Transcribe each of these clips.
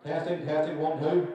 Testing, testing, 1, 2.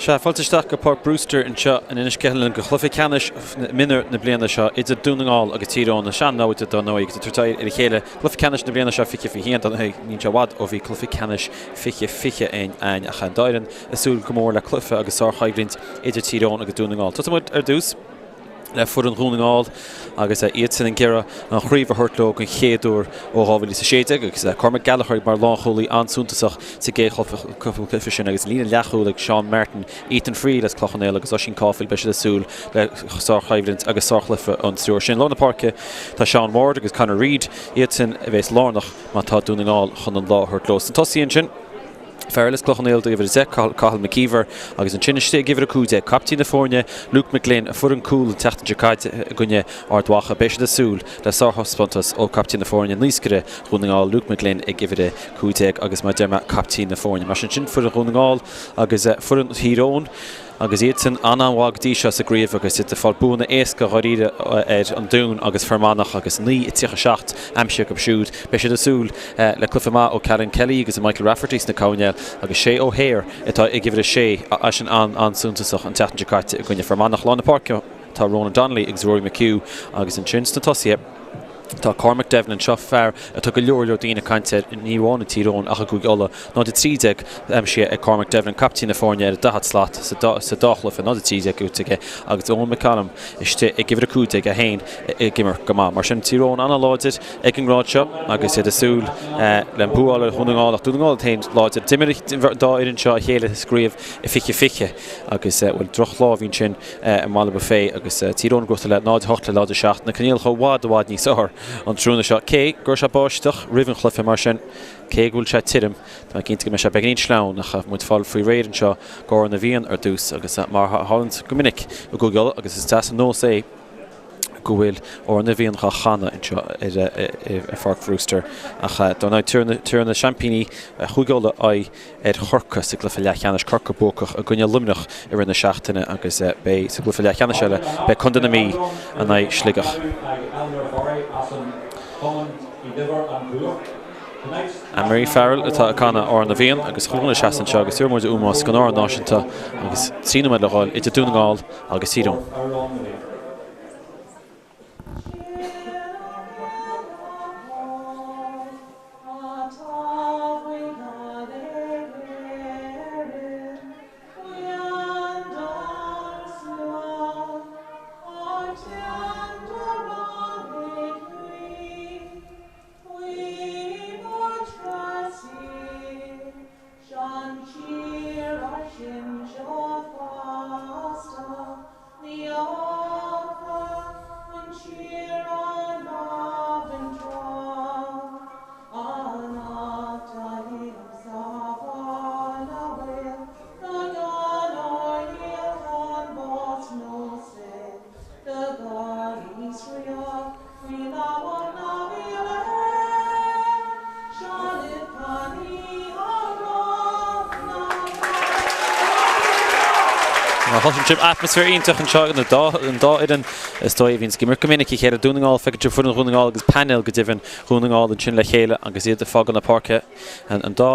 Sea, fáilte isteach go Páirc Brewster anseo in Inis Ceithleann go chluiche ceannais mionúr na bliana seo idir Dún na nGall agus Tír Eoghain, na sean-naimhde dar ndóigh agus ag tabhairt aghaidh ar a chéile. Cluiche ceannais na bliana seo 2021, dar ndóigh, níl sé i bhfad ó bhí cluiche ceannais 2020 againn ach an dá fhoireann ag súil go mór le cluiche agus sárchoimhlint idir Tír Eoghain agus Dún na nGall. Tosóidh muid ar dtús. le foireann Dhún na nGall agus iadsan ag iarraidh an chraobh a thabhairt leo den chéad uair ó 2016 agus Cormac Gallagher mar lánchúlaí an-suntasach sa gcéad chluiche sin agus líne leathchúil ag Seán Martin, Ethan Friel as Cloich Cheann Fhaola agus Oisín Caulfield beidh siad ag súil le sárchoimhlint agus sárchluiche ón triúr sin. Lár na páirce tá Seán Ward agus Conor Reid, iadsan a bheas lárnach má tá Dún na nGall chun an lá a thabhairt leo. Sna tosaithe ansin, Fear eile as Cloich Cheann Fhaola ag uimhir 10, Cathal McKeever, agus ansin istigh ag uimhir 15, caiptín na foirne, Luke McGlynn, a fuair an cúl an tseachtain seo caite i gcoinne Ard Mhacha. Beidh siad ag súil le sárthaispeántas ó caiptín na foirne, naoscaire Dhún na nGall, Luke McGlynn ag uimhir 15 agus mar a deir mé, caiptín na foirne. Mar sin, sin foireann Dhún na nGall agus foireann Thír Eoghain. Agus iadsan an-an-mhaith go dtí seo sa gcraobh agus iad ag fáil buanna éasca dháiríre ar an Dún agus Fear Manach agus 9-37 aimsithe acu siúd. Beidh siad ag súil le cluiche maith ó Callan Kelly agus Michael Rafferty sna coirnéil agus Shea O'Hare atá ag uimhir 6, eisean an-an-suntasach an tseachtain seo caite i gcoinne Fear Manach. Lár na páirce tá Ronan Donnelly agus Rory McHugh agus ansin sna tosaithe, Tá Cormac Devlin, seo fear atá go leor leor daoine ag caint air, ní amháin i dTír Eoghain ach i gCúige Uladh. 0-13 aimsithe ag Cormac Devlin, caiptín na foirne ar 40 slat sa dá chluiche, 0-13 buaite aige agus Eoin McCallum istigh ag uimhir 15 é féin ag imirt go maith. Mar sin Tír Eoghain an-láidir ag an ngrád seo agus iad ag súil le an bua a fháil ar Dhún na nGall ach Dún na nGall iad féin láidir. D'imir an dá fhoireann seo a chéile sa gcraobh i 2020 agus bhuel drochlá a bhí ansin i mBaile Bhuffet agus Tír Eoghain gnóthaithe le 0-8 le 0-7, na coinníollacha i bhfad i bhfad níos fearr an tráthnóna seo. Cé go raibh sé báisteach roimh an chluiche mar sin, cé go bhfuil sé tirim, tá mé cinnte go mbeidh sé beagáinín sleamhain ach muid fáil faoi réir anseo d'Amhrán na bhFiann ar dtús agus mar a tharlaíonn go minic i gCúige Uladh agus is deas an nós é go bhfuil Amhrán na bhFiann dhá chanadh anseo ar Pháirc Bhrewster ach dar ndóigh tabharfaidh na seaimpíní Chúige Uladh aghaidh ar Chorcaigh sa gcluiche leathcheannais, Corcaigh buacach i gcoinne Luimneach i rith na seachtaine agus beidh sa gcluiche leathcheannais eile, beidh Contae na Mí in aghaidh Sligeach. Anne-Marie Farrell atá ag canadh Amhrán na bhFiann agus chuile dhuine seasta anseo agus tabharfaidh muid ómós don amhrán náisiúnta agus 3 nóiméad le dhul idir Dún na nGall agus Tír Eoghain. Ní fhágfar an tír an abhainn tráth, Anach do shíob sábháil a bhfuil ná gan ár ndíolachán bás nó saol do gháirí sraoth faoi lamhán na míle seo libh cannaí Cloiseann sibh atmaisféar iontach anseo ag an dá fhoireann is dóigh a bhíonns ag imirt go minic a chéile. Dún na nGall, feiceann sibh foireann Dhún na nGall agus painéal go deimhin Dhún na nGall ansin le chéile agus iad ag fágáil na páirce an dá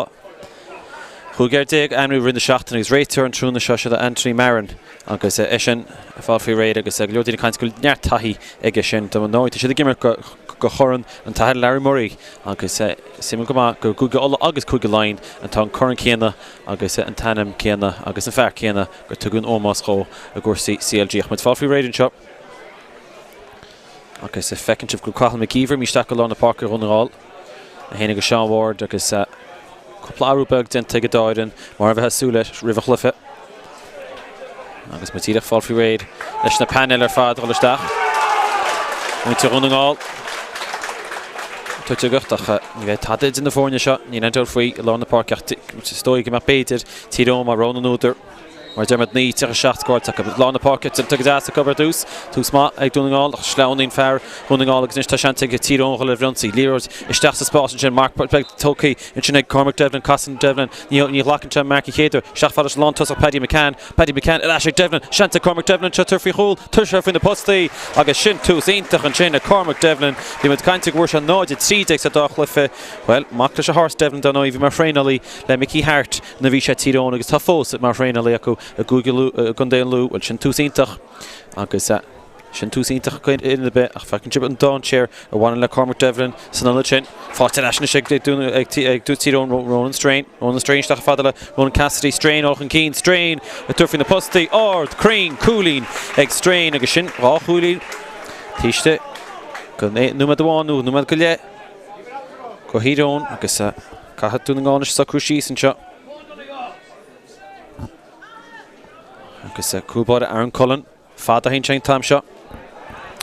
chúigear a ainmníodh i rith na seachtaine agus réiteoir an tráthnóna seo siod é Anthony Marron agus eisean ag fáil faoi réir agus go leor daoine ag caint go bhfuil neart taithí aige sin. Dar ndóigh tá siad ag imirt do chorn an tAthair Larry Murray agus suimiúil go maith gur i gCúige Uladh agus Cúige Laighean atá an corn céanna agus an t-ainm céanna agus an fear céanna gur tugadh an ómós dhó i gcúrsaí CLG. Ach muid fáil faoi réir anseo agus feiceann sibh go Cathal McKeever imithe isteach go lár na páirce Dhún na nGall, é féin agus Seán Ward agus cúpla athrú beag déanta ag an dá fhoireann mar a bheifeá ag súil leis roimh an chluiche. Agus muid díreach fáil faoi réir leis na painéil ar fad a dhul isteach. Muintir Dhún na nGall. Tuite agat ach ní bheidh tada idir na foirne seo, níl aon dabht faoi i lár na páirce ach is dóigh go mbeadh b'fhéidir Tír Eoghain mar rogha na n-údar. Mar a deir muid 9:37 scóráilte acu. Lár na páirce déanta go deas acu ar dtús. Tús maith ag Dún na nGall ach sleamhnaíonn fear Dhún na nGall agus anois tá seans ag Tír Eoghain dhul ar an ionsaí. Liathróid isteach sa spás ansin. Marc beag tógtha ansin ag Cormac Devlin. Casann Devlin. Ní ghlacann sé an marc an chéad uair. Isteach fada leis an lántosach Paddy McCann. Paddy McCann ar ais ag Devlin. Seans ag Cormac Devlin anseo tabhairt faoi chúl. Tabharfaidh sé faoi na postaí agus sin tús iontach ansin ag Cormac Devlin. Bhí muid ag caint go bhfuair sé 0-13 sa dá chluiche. Bhuel, mac leis an Horse Devlin dar ndóigh, bhí mar thraenálaí le Mickey Harte. nuair a bhí sé i dTír Eoghain agus tá fós mar thraenálaí acu. i gCúige Lú, i gContae an Lú. Bhuel, sin tús iontach agus sin tús iontach ag fhoireann ar bith ach feiceann sibh an dainséar a bhaineann le Cormac Devlin san ionad sin. Faighte ar ais anois ag ag Tír Eoghain, Ronan Strain. Ronan Strain isteach fada le Ronan Cassidy. Strain dul chun cinn. Strain ag tabhairt faoi na postaí. Ard, cruinn, cúilín ag Strain agus sin 2 chúilín taobh istigh de nóiméad amháin nó nóiméad go leith do Thír Eoghain agus caithfidh Dún na nGall anois socrú síos anseo. Agus cúl báire Aaron Cullen fada a théann sé an t-am seo.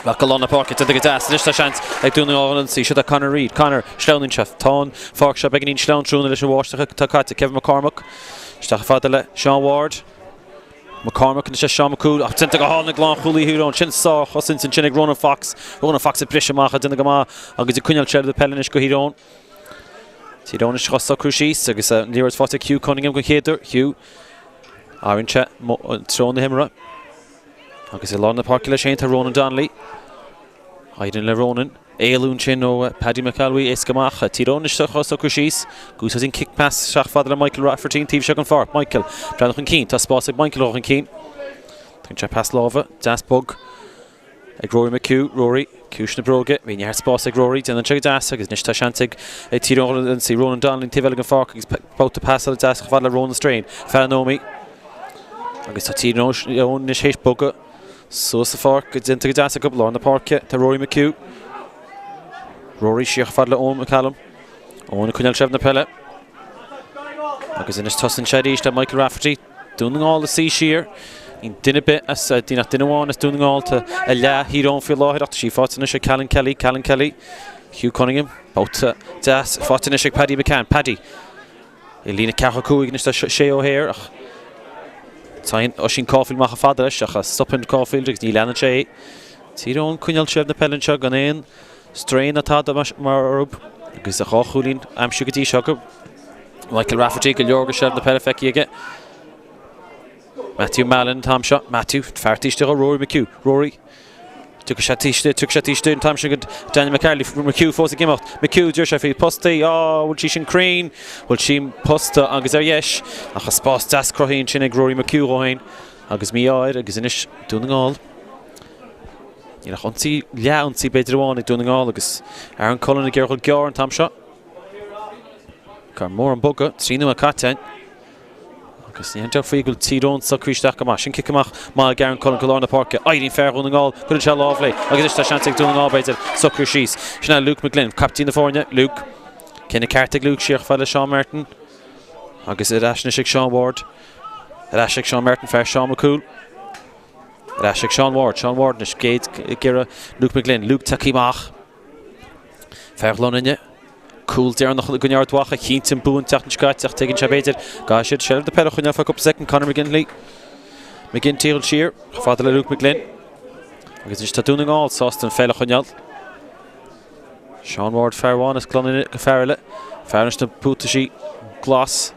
Ach go lár na páirce, déanta go deas. Anois tá seans ag Dún na nGall an ionsaí. Seo do Conor Reid. Conor, sleamhnaíonn sé. Tá an pháirc seo beagáinín sleamhain tráthnóna leis an bháisteach atá caite. Kevin McCormack isteach fada le Sean Ward. McCormack anois le Seán McCool ach déanta go hálainn ag lánchúlaí Thír Eoghain. Sin sárchosaint ansin ag Ronan Fox. Ronan Fox ag briseadh amach ag déanamh go maith agus ag coinneáil seilbh na peile anois do Thír Eoghain. Tír Eoghain anois dhá socrú síos agus an liathróid faighte ag Hugh Cunningham den chéad uair. Hugh athraíonn sé treo na himeartha agus i lár na páirce leis féin tá Ronan Donnelly. Éiríonn le Ronan éalú ansin ó Paddy McElwee éasca amach. Tír Eoghain anois dhá socrú síos. Úsáideann cic pas isteach fada le Michael Rafferty an taobh seo den pháirc. Michael breathnú chun cinn. Tá spás ag Michael dul chun cinn. Tugann sé pas láimhe deas bog ag Rory McHugh. Rory, ciumhais na bróige. Bhí neart spás ag Rory. Déanann sé go deas agus anois tá seans ag Tír Eoghain ionsaí. Ronan Donnelly an taobh eile den pháirc agus babhta pasála deas chomh fada le Ronan Strain. Fear na Ómaí. Agus tá Tír Eoghain anois théis bogadh suas sa pháirc go déanta go deas acu. Lár na páirce tá Rory McHugh. Rory siar chomh fada le Eoin McCallum. Eoin ag coinneáil seilbh na peile. Agus anois tosaíonn sé arís le Michael Rafferty. Dún na nGall ag suí siar. Níl duine ar bith as, níl ach duine amháin as Dún na nGall tá i leath Thír Eoghain faoi láthair ach tá sí faighte anois ag Callan Kelly. Callan Kelly, Hugh Cunningham, babhta deas faighte anois ag Paddy McCann. Paddy i líne 45 anois tá Shay O'Hare ach téann Oisín Caulfield amach chomh fada leis ach stopann Caulfield agus ní leanann sé é. Tír Eoghain coinneáil seilbh na peile anseo gan aon strain ná tada mar orthu agus a dhá chúilín aimsithe go dtí seo acu. Michael Rafferty, go leor de sheilbh na peile feicthe aige. Matthew Mallon an t-am seo. Matthew, fear taobh istigh ó Rory McHugh. Rory, tiocfaidh sé taobh istigh, tiocfaidh sé taobh istigh an t-am sin go Daniel McCarley. McHugh fós ag imeacht. McHugh, deir sé faoi postaí. Á, bhfuil sí sin cruinn? Bhfuil sí posta agus ar dheis. Ach an spás deas cruthaithe ansin ag Rory McHugh dhó féin. Agus mí-ádh air agus anois Dún na nGall. Níl ach ionsaí, leath-ionsaí b'fhéidir amháin ag Dún na nGall agus Aaron Cullen ag iarraidh dul gearr an t-am seo. Gar mór an bogadh, 3 nóiméad caite againn. Agus ní haon dabht faoi go bhfuil Tír Eoghain socraithe isteach go maith. Sin cic amach maith ag Aaron Cullen go lár na páirce. Éiríonn fear Dhún na nGall, cuireann sé lámh léi agus anois tá seans ag Dún na nGall, b'fhéidir, socrú síos. Sin é Luke McGlynn, caiptín na foirne. Luke. Cinneadh ceart ag Luke siar chomh fada le Seán Martin. Agus ar ais anois ag Seán Ward. Ar ais ag Seán Martin, fear Seán McCool. Ar ais ag Seán Ward. Seán Ward anois, ag iarraidh Luke McGlynn. Luke tagtha amach. Fear Ghleann Fhinne, cúl deireanach i gcoinne Ard Mhacha, chinntigh an bua an tseachtain seo caite ach tuigeann sé b'fhéidir go gcaithfidh siad seilbh na peile a choinneáil feadh cúpla soicind. Conor McGinley, McGinty dul siar chomh fada le Luke McGlynn agus anois tá Dún na nGall sásta an pheil a choinneáil. Seán Ward fear amháin as Gleann Fhinne go fear eile, fear leis na buataisí glas.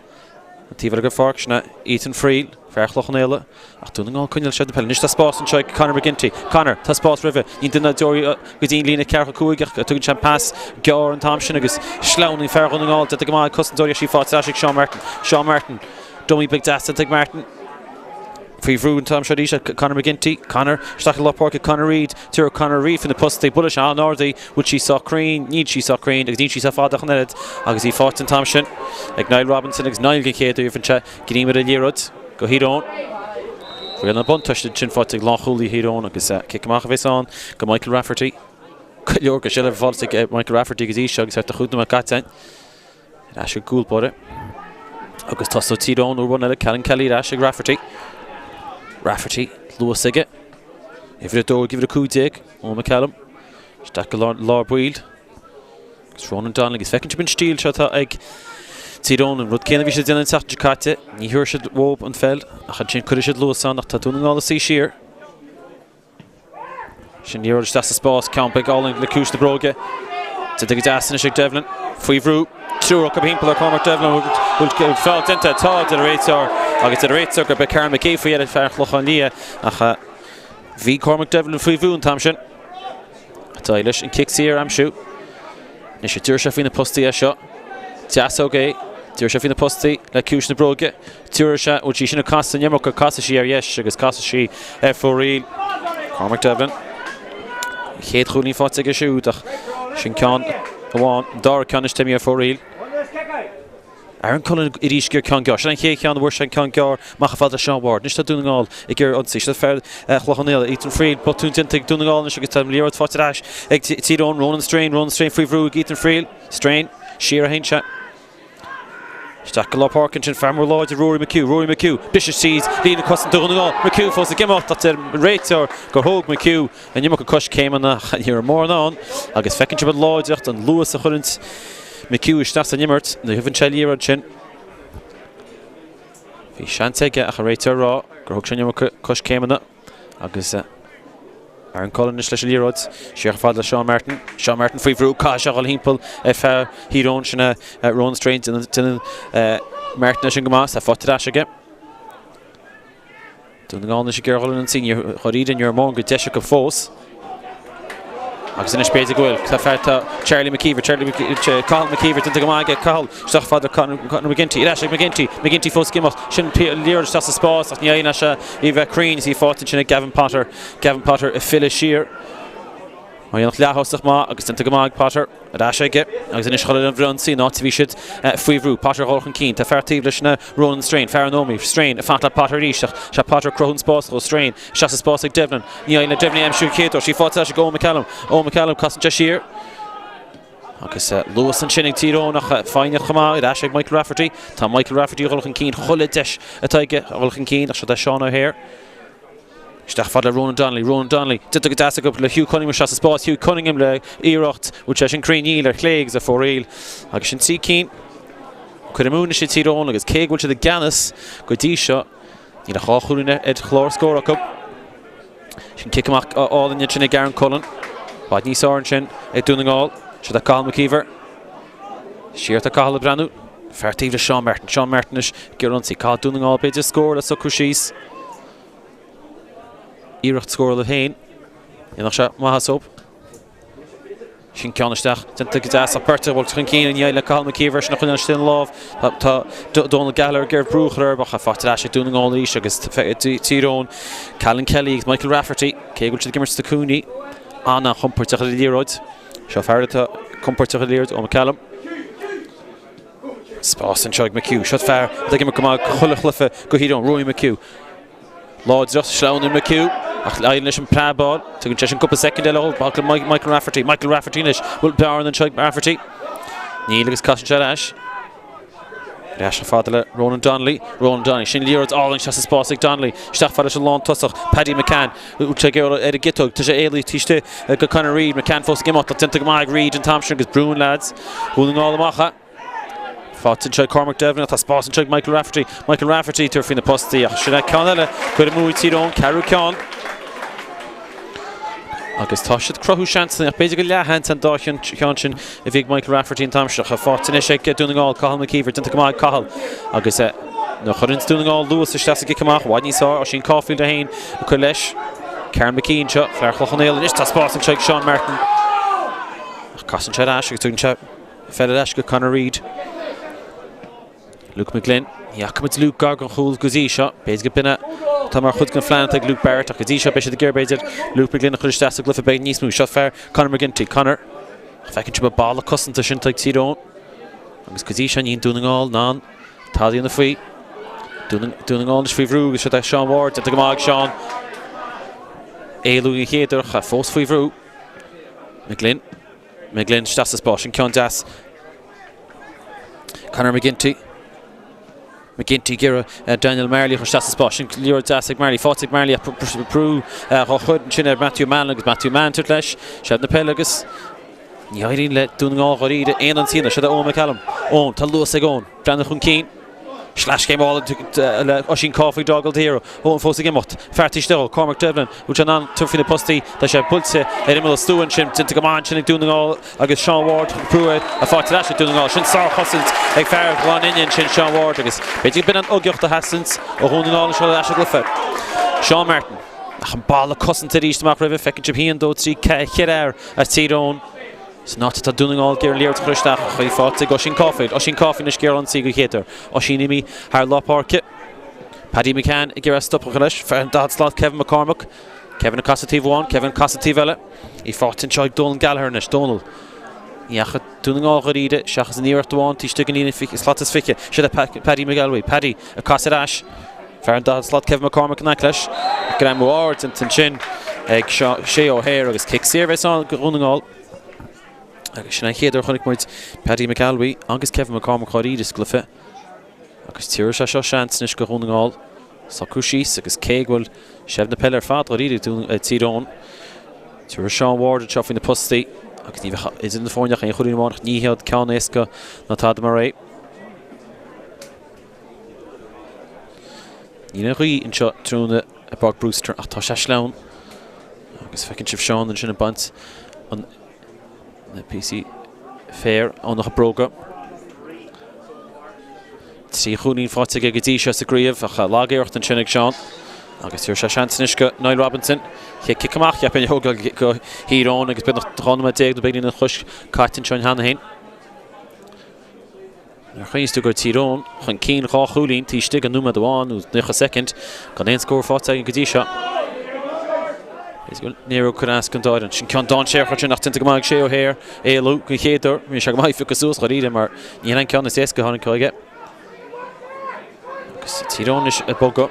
An taobh eile den pháirc, sin é Ethan Friel, fear Chloich Cheann Fhaola, ach Dún na nGall coinneáil seilbh na peile. Anois tá spás anseo ag Conor McGinty. Conor, tá spás roimhe. Níl duine deoraí go dtí an líne 45 ach tugann sé an pas gearr an t-am sin agus sleamhnaíonn fear Dhún na nGall. Déanta go maith ag cosantóirí ach sí faighte ar ais ag Seán Martin. Seán Martin. Dummy beag deas déanta ag Martin. Faoi bhrú an t-am seo arís ag Conor McGinty. Conor isteach i lár páirce Conor Reid. Tabharfaidh Conor Reid faoi na postaí. Buille sé an-ard í. Bhfuil sí sách cruinn? Níl sí sách cruinn agus níl sí sách fada ach an oiread agus í faighte an t-am sin ag Niall Robinson agus Niall den chéad uair. Bhain sé greim ar an liathróid go Thír Eoghain. Riail na buntáiste ansin faighte ag lánchúlaí Thír Eoghain agus cic amach a bheas ann go Michael Rafferty. Go leor de sheilbh faighte ag Michael Rafferty go dtí seo agus thart ar chúig nóiméad caite againn. Ar ais ag cúl báire. Agus tosóidh Tír Eoghain uair amháin eile, Callan Kelly ar ais ag Rafferty. Rafferty, luas aige. Uimhir 2 ag uimhir 15, Eoin McCallum. Isteach go lár, lár baill. Agus Ronan Donnelly. Agus feiceann sibh an stíl seo atá ag Tír Eoghain. An rud céanna a bhí siad ag déanamh an tseachtain seo caite. Ní thabharfaidh siad uathu an pheil ach ansin cuirfidh siad luas ann ach tá Dún na nGall ag suí siar. Sin liathróid isteach sa spás, ceann beag álainn le ciumhais na bróige. Déanta go deas anois ag Devlin. Faoi bhrú, triúr acu thimpeall ar Cormac Devlin. Bhfuil feall déanta? Tá, deir an réiteoir. Agus deir an réiteoir gurb é Ciarán McGee faoi dheireadh fear Chlochán Liath. Ach bhí Cormac Devlin faoi bhrú an t-am sin. D'éirigh leis an cic saor a aimsiú. Anois an dtabharfaidh sé faoi na postaí é seo. Deasóg é. Tabharfaidh sé faoi na postaí le ciumhais na bróige. Tabharfaidh sé, bhfuil sí sin ag casadh an iomarca, casfaidh sí ar dheis agus casfaidh sí ar fóraoil. Cormac Devlin. An chéad chúilín faighte aige siúd ach sin ceann amháin. An dara ceann anois imithe ar fóraoil. Aaron Cullen arís ag iarraidh ceann gearr. Sin an chéad cheann a bhfuair sé an ceann gearr amach chomh fada le Sean Ward. Anois tá Dún na nGall ag iarraidh ionsaí. Seo fear Chloich Cheann Fhaola, Ethan Friel. Botún déanta ag Dún na nGall anois agus tá an liathróid faighte ar ais ag Tír Eoghain. Ronan Strain. Ronan Strain faoi bhrú ag Ethan Friel. Strain. Siar a théann sé. Isteach go lár páirce ansin, fear mór láidir Rory McHugh, Rory McHugh, briseadh tríd líne cosanta Dhún na nGall, McHugh fós ag imeacht ach deir an réiteoir gur thóg McHugh an iomarca coiscéimeanna ach ní raibh mórán ann agus feiceann sibh an láidreacht, an luas a chuireann McHugh isteach san imirt nuair a gheibheann sé an liathróid sin. Bhí seans aige ach an réiteoir ag rá gur thóg sé an iomarca coiscéimeanna. Agus Aaron Cullen anois leis an liathróid. Siar chomh fada le Seán Martin. Seán Martin faoi bhrú. Caithfidh sé a dhul thimpeall ar fear Thír Eoghain. Sin é Ronan Strain. Déanann Martin é sin go maith. Tá faighte ar ais aige. Dún na nGall anois ag iarraidh dhul ar an ionsaí. Dáiríre ní raibh mórán de dheis acu fós. Agus anois b'fhéidir go bhfuil. Tá fear, tá Charlie McKeever, Charlie McKeever, Cathal McKeever déanta go maith aige, Cathal isteach fada Conor McGinty, ar ais ag McGinty, McGinty fós ag imeacht, sin liathróid isteach sa spás ach ní éiríonn leis í a bheith cruinn is í faighte ansin ag Gavin Potter, Gavin Potter ag filleadh siar. Á dhéanamh leath-thosach maith agus déanta go maith ag Potter. Ar ais aige agus anois chun an ionsaí an áit a bhí siad faoi bhrú. Potter ag dul chun cinn. Tá fear taobh leis sin Ronan Strain. Fear an Ómaigh. Strain ag fanacht le Potter arís ach sea Potter ag cruthú an spás dhó. Strain isteach sa spás ag Devlin. Ní éiríonn le Devlin é a aimsiú an chéad uair. Sí faighte ar ais ag Eoin McCallum. Eoin McCallum casann sé siar. Agus luas ansin ag Tír Eoghain ach foighneach chomh maith ar ais ag Michael Rafferty. Tá Michael Rafferty ag dul chun cinn chuile deis atá aige a dhul chun cinn ach seo é Seán O'Hare. Isteach fada le Ronan Donnelly, Ronan Donnelly, déanta go deas acu le Hugh Cunningham isteach sa spás, Hugh Cunningham le iarracht, bhfuil sé sin cruinn? Níl, ar chlé agus ar fóraoil. Agus sin trí cinn. Curtha amú anois ag Tír Eoghain agus cé go bhfuil siad i gceannas go dtí seo, níl ach 2 chúilín ar chlár scór acu. Sin cic amach álainn ansin ag Aaron Cullen. I bhfad níos fearr ansin ag Dún na nGall. Seo é Cathal McKeever. Siar tá Cathal ag breathnú. Fear taobh le Seán Martin. Seán Martin anois ag iarraidh ionsaí. Caithfidh Dún na nGall b'fhéidir scór le socrú síos. Iarracht scórála féin. Dhéanfadh sé maitheas dóibh. Sin ceann isteach. Déanta go deas ach beirt a bhfuil chun cinn i ndiaidh le Cathal McKeever sin a choinneáil istigh ina lámh. Tá Donal Gallagher ag iarraidh brú a chur air ach faighte ar ais ag Dún na nGall arís agus Tír Eoghain, Callan Kelly agus Michael Rafferty, cé go bhfuil siad ag imirt sna cúinní, an-chompordach ar an liathróid. Seo fear atá compordach ar an liathróid, Eoin McCallum. Spás anseo ag McHugh. Seo fear atá ag imirt go maith chuile chluiche do Thír Eoghain, Rory McHugh. Láidreacht, sleamhnú McHugh ach éiríonn leis an preabáil. Tugann sé sin cúpla soicind eile dhó. Back le Michael Rafferty. Michael Rafferty anois. Bhfuil bearna anseo ag Rafferty? Níl agus casann sé ar ais. Ar ais chomh fada le Ronan Donnelly. Ronan Donnelly. Sin liathróid álainn isteach sa spás ag Donnelly. Isteach fada leis an lántosach Paddy McCann. Tá sé ar an gciotóg. Tá sé éalaithe taobh istigh go Conor Reid. McCann fós ag imeacht ach déanta go maith ag Reid an t-am sin agus brúnn leaids Dhún na nGall amach. Faighte anseo ag Cormac Devlin ach tá spás anseo ag Michael Rafferty. Michael Rafferty tabhairt faoi na postaí ach sin é ceann eile. Curtha amú ag Tír Eoghain, ceathrú ceann. Agus tá siad ag cruthú seansanna ach b'fhéidir gur leathsheans an dá cheann sin a bhí ag Michael Rafferty an t-am seo. Faighte anois ag Dún na nGall, Cathal McKeever, déanta go maith ag Cathal. Agus nuair a chuireann Dún na Ngall luas isteach sa gcic amach, i bhfad níos fearr, Oisín Caulfield é féin ag cur leis. Ciarán McKee anseo, fear Chloich Cheann Fhaola. Anois tá spás anseo ag Seán Martin. Ach casann sé ar ais agus tugann sé Feil ar ais go Conor Reid. Luke McGlynn. Ní fhaca muid Luke gar don chúl go dtí seo. B'fhéidir go b'in é atá mar chuid den phlean atá ag Luke Barrett ach go dtí seo beidh siad ag iarraidh b'fhéidir Luke McGlynn a chur isteach sa gcluiche beidh níos mó. Seo fear Conor McGinty. Conor. Feiceann sibh an balla cosanta sin atá ag Tír Eoghain. Agus go dtí seo níl Dún na nGall in ann tada a dhéanamh faoi. Dún na nGall anois faoi bhrú agus seo é Seán Ward. Déanta go maith ag Seán. Éalú an chéad uair ach fós faoi bhrú. McGlynn. McGlynn isteach sa spás sin ceann deas. Conor McGinty. McGinty ag iarraidh Daniel Marley a chur isteach sa spás sin liathróid deas ag Marley. Faighte ag Marley ach brú á chur ansin ar Matthew Mann agus Matthew Mann tabhairt leis. Seilbh na peile agus ní éiríonn le Dún na Ngall dháiríre aon ionsaí. Seo é Eoin McCallum. Eoin, tá luas ag Eoin. Breathnú chun cinn. Sleaschéim álainn le Oisín Caulfield d'fhágáil thiar. Eoin fós ag imeacht. Fear taobh istigh dhó, Cormac Devlin. Bhfuil sé in ann tabhairt faoi na postaí? Tá sé buailte ar imeall an stua ansin. Déanta go maith ansin ag Dún na nGall agus Seán Ward brú air ach faighte ar ais ag Dún na nGall. Sin sárchosaint ag fear Ghleann Fhinne ansin, Seán Ward, agus b'fhéidir go b'in an uigeacht a theastaíonn ó Dhún na nGall anseo ar ais sa gcluiche. Seán Martin. Ach an balla cosanta arís amach roimhe. Feiceann sibh 1, 2, 3, 4 fear as Tír Eoghain. San áit atá Dún na nGall ag iarraidh an liathróid a chur isteach ach í faighte ag Oisín Caulfield. Oisín Caulfield anois ag iarraidh ionsaí den chéad uair. Oisín imithe thar lár páirce. Paddy McCann ag iarraidh stop a chur leis. Fear an 40 slat Kevin McCormack. Kevin ag casadh taobh amháin, Kevin ag casadh taobh eile. Í faighte anseo ag Donal Gallagher anois. Donal. Ní fhaca Dún na nGall dháiríre seachas an iarracht amháin taobh istigh den líne slat is 20. Siod é Paddy McElwee. Paddy ag casadh ar ais. Fear an 40 slat Kevin McCormack in aice leis. Greamú ard déanta ansin ag Shay O'Hare agus cic saor a bheas ann do Dhún na nGall. Agus sin an chéad uair a chonaic muid Paddy McElwee agus Kevin McCormack dháiríre sa gcluiche. Agus tabharfaidh sé seo seans anois do Dhún na nGall socrú síos agus cé go bhfuil seilbh na peile ar fad dháiríre ag Tír Eoghain, tabharfaidh Sean Ward anseo faoi na postaí agus ní bheadh idir na foirne ach aon chúilín amháin ach ní hiad ceann éasca ná tada mar é. Níl aon ghaoth anseo tráthnóna i bPáirc Brewster ach tá sé sleamhain agus feiceann sibh Seán ansin ag baint an na píosaí féir óna chuid bróga. 3 chúilín faighte aige go dtí seo sa gcraobh ach lag-iarracht ansin ag Seán. Agus tabharfaidh sé seans anois go Niall Robinson. Chéad cic amach, cheapfainn, a thógáil do Thír Eoghain agus beagnach 12 nóiméad nó beagnach ina chois caite anseo cheana féin. Nuair a chuimhníos tú go raibh Tír Eoghain chun cinn dhá chúilín taobh istigh de nóiméad amháin nó 90 soicind, gan aon scór faighte againn go dtí seo. Is go n-éireodh cur as don dá fhoireann. Sin ceann dainséarach ansin ach déanta go maith ag Shay O'Hare éalú den chéad uair. Bhí sé go maith phiocadh suas dháiríre mar ní hin an ceann is éasca a tháinig chuige. Agus Tír Eoghain anois ag bogadh.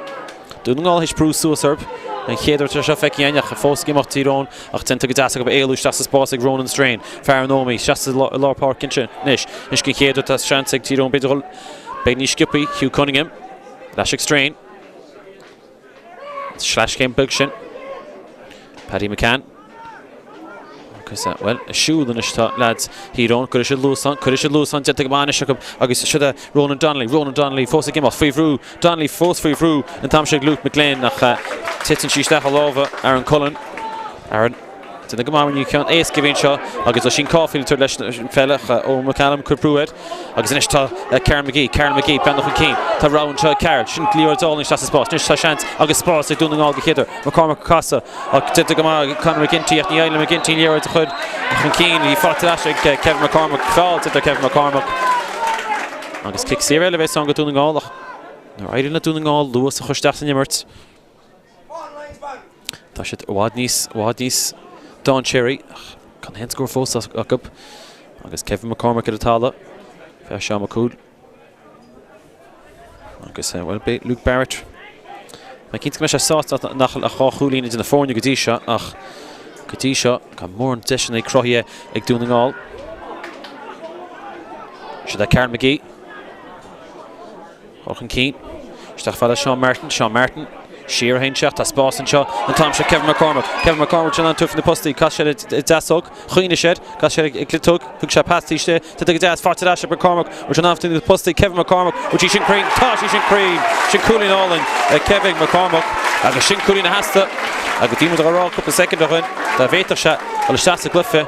Dún na nGall théis brú suas orthu. An chéad uair seo feicthe againn ach fós ag imeacht Tír Eoghain ach déanta go deas acu éalú isteach sa spás ag Ronan Strain. Fear an Ómaigh isteach sa lár páirce ansin anois. Anois den chéad uair tá seans ag Tír Eoghain b'fhéidir dhul beag níos sciobthaí. Hugh Cunningham. Ar ais ag Strain. Sleaschéim beag sin. Paddy McCann. Agus, bhuel, ag siúl anois tá leaids Thír Eoghain. Cuirfidh siad luas ann, cuirfidh siad luas ann, déanta go maith anois acu agus siod é Ronan Donnelly. Ronan Donnelly fós ag imeacht faoi bhrú. Donnelly fós faoi bhrú an t-am seo ag Luke McGlynn ach titeann sí isteach i lámha Aaron Cullen. Aaron. Déanta go maith ní ceann éasca a bhí anseo agus Oisín Caulfield ag tabhairt leis an pheil ach Eoin McCallum ag cur brú air agus anois tá Karl McGee, Karl McGee breathnú chun cinn. Tá rogha anseo ag Karl. Sin liathróid álainn isteach sa spás. Anois tá seans agus spás ag Dún na nGall den chéad uair. McCormack ag casadh ach déanta go maith ag Conor McGinty ach ní éiríonn le McGinty an liathróid a chur chun cinn. Í faighte ar ais ag Kevin McCormack. Feall déanta ar Kevin McCormack. Agus cic saor eile a bheas ann go Dún na nGall ach nuair a éiríonn le Dún na nGall luas a chur isteach san imirt. Tá siad i bhfad níos, i bhfad níos dainséaraí ach gan aon scór fós acu agus Kevin McCormack ar an talamh, fear Seán Mac Cumhaill. Agus, bhuel, beidh Luke Barrett. Mé cinnte go mbeidh sé sásta nach bhfuil ach dhá chúilín idir na foirne go dtí seo ach go dtí seo gan mórán deiseanna cruthaithe ag Dún na nGall. Siod é Karl McGee. Dul chun cinn. Isteach fada Seán Martin. Seán Martin. Siar a théann sé ach tá spás anseo an t-am seo Kevin McCormack. Kevin McCormack sin an tabhairt faoi na postaí. Chas sé i deasóg. Chuimhnigh sé air. Chas sé i gciotóg. Thug sé pas taobh istigh. Tite go deas. Faighte ar ais ag McCormack. Bhfuil sé in ann faoi na postaí. Kevin McCormack. Bhfuil sí sin cruinn? Tá sí sin cruinn. Sin cúilín álainn ag Kevin McCormack. Agus sin cúilín a theastaigh. Agus bhí muid á rá cúpla soicind ó shin dá bhféadfadh sé dul isteach sa gcluiche.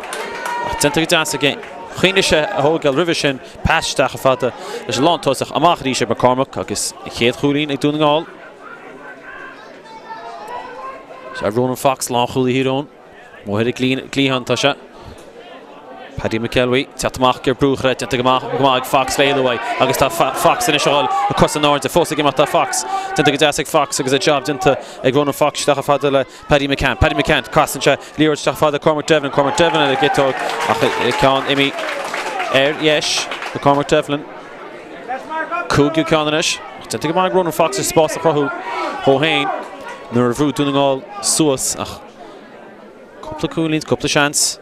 Ach déanta go deas aige. Chuimhnigh sé a thógáil roimhe sin. Pas isteach chomh fada leis an lántosach, amach arís ag McCormack agus an chéad chúilín ag Dún na nGall. Seo Ronan Fox, lánchúlaí Thír Eoghain. Amuigh ar an gcliathán atá sé. Paddy McElwee, teacht amach ar brú a chur air, déanta go maith go maith ag Fox le éalú uaidh agus tá Fox anois a dhul a cosa in airde, fós ag imeacht tá Fox. Déanta go deas ag Fox agus an job déanta ag Ronan Fox isteach chomh fada le Paddy McCann. Paddy McCann, casann sé liathróid isteach fada Cormac Devlin. Cormac Devlin ar an gciotóg ach ceann imithe ar dheis do Cormac Devlin. Cúigiú ceann anois. Ach déanta go maith ag Ronan Fox ar spás a chruthú dhó féin nuair a bhrú Dún na nGall suas ach cúpla cúilín, cúpla seans.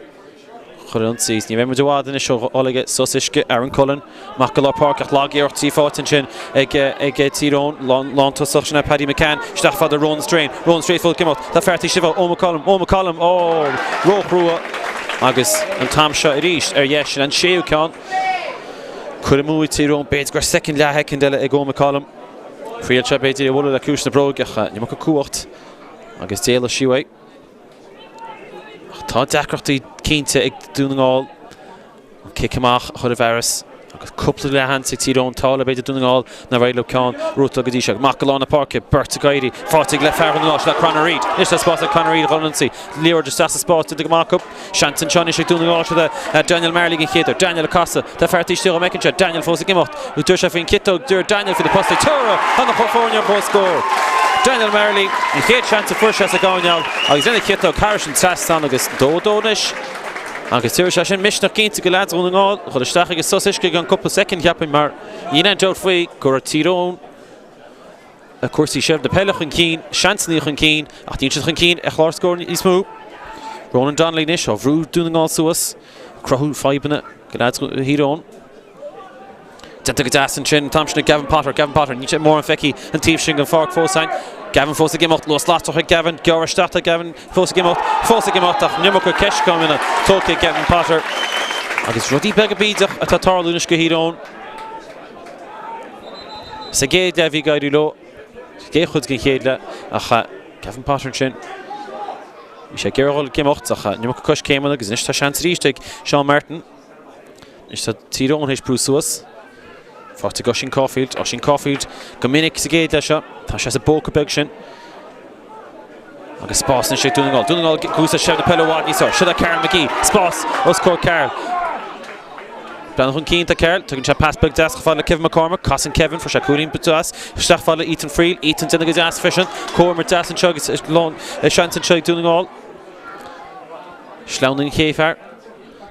Chuir an ionsaí. Ní bheidh muid i bhfad anois ó dhul ag sos uisce. Aaron Cullen amach go lár páirce ach lag-iarracht í faighte ansin ag Tír Eoghain. Lántosach sin é Paddy McCann. Isteach fada Ronan Strain. Ronan Strain fós ag imeacht. Tá fear taobh istigh Eoin McCollum. Eoin McCollum. Ó! Róchrua. Agus an t-am seo arís ar dheis. Sin an séú ceann. Cur amú ag Tír Eoghain. B'fhéidir go raibh soicind, leathshoicind eile ag Eoin McCollum. Thriail sé b'fhéidir é a bhualadh le ciumhais na bróige ach an iomarca cumhacht agus d'éalaigh sí uaidh. Ach tá deacrachtaí cinnte ag Dún na nGall an cic amach a chur i bhfearas. Agus cúpla leathsheans ag Tír Eoghain tá le b'fhéidir Dún na nGall nár éirigh leo ceann a ghnóthachtáil go dtí seo. Amach go lár na páirce, beirt ag éirí, faighte ag le fear Dhún na nGall, seo le Conor Reid. Anois tá spás ag Conor Reid a dhul ar ionsaí. Liathróid isteach sa spás, déanta go maith acu. Seans anseo anois ag Dún na nGall, seo le Daniel Marley den chéad uair. Daniel ag casadh, tá fear taobh istigh dhó an bhfeiceann sé. Daniel fós ag imeacht. Dúirt sé faoin chiotóg, dúirt Daniel faoi na postaí. Tóra! Tá na foirne ar comhscór. Daniel Marley, an chéad seans a fuair sé sa gcoirnéal agus lena chiotóg thairis an trasnán agus 2-2 anois. Agus tabharfaidh sé sin misneach cinnte go leaids Dhún na nGall a dhul isteach ag an sos uisce gan cúpla soicind, cheapfainn, mar níl aon dabht faoi go raibh Tír Eoghain ag cúrsaí seilbh na peile chun cinn, seansanna chun cinn, ach níl siad chun cinn ar chlár scór níos mó. Ronan Donnelly anois á bhrú Dún na nGall suas, cruthú fadhbanna go leaids Thír Eoghain. Déanta go deas ansin an t-am sin ag Gavin Potter. Gavin Potter, níl sé mórán feicthe an taobh sin den pháirc fós againn. Gavin fós ag imeacht, luas lasrach ag Gavin, gearradh isteach ag Gavin, fós ag imeacht, fós ag imeacht ach an iomarca coiscéimeanna tógtha ag Gavin Potter. Agus rudaí beaga bídeach atá ag tarlú anois go Thír Eoghain. Sa gcéad leath bhí ag éirí leo, sa gcéad chuid den chéad leath, ach Gavin Potter ansin, bhí sé ag iarraidh a dhul ag imeacht ach an iomarca coiscéimeanna agus anois tá seans arís ag Seán Martin. Anois tá Tír Eoghain théis brú suas. Faighte ag Oisín Caulfield. Oisín Caulfield go minic sa gcéad leath seo. Tá sé sa bpóca beag sin. Agus spás anois ag Dún na nGall. Dún na nGall ag úsáid seilbh na peile i bhfad níos fearr. Seo le Karl McGee. Spás os comhair Karl. Breathnú chun cinn tá Karl. Tugann sé pas beag deas chomh fada le Kevin McCormack. Casann Kevin. Fuair sé cúilín deas isteach fada le Ethan Friel. Ethan déanamh go deas freisin. Comhimirt deas anseo agus seans anseo ag Dún na nGall. Sleamhnaíonn an chéad fear.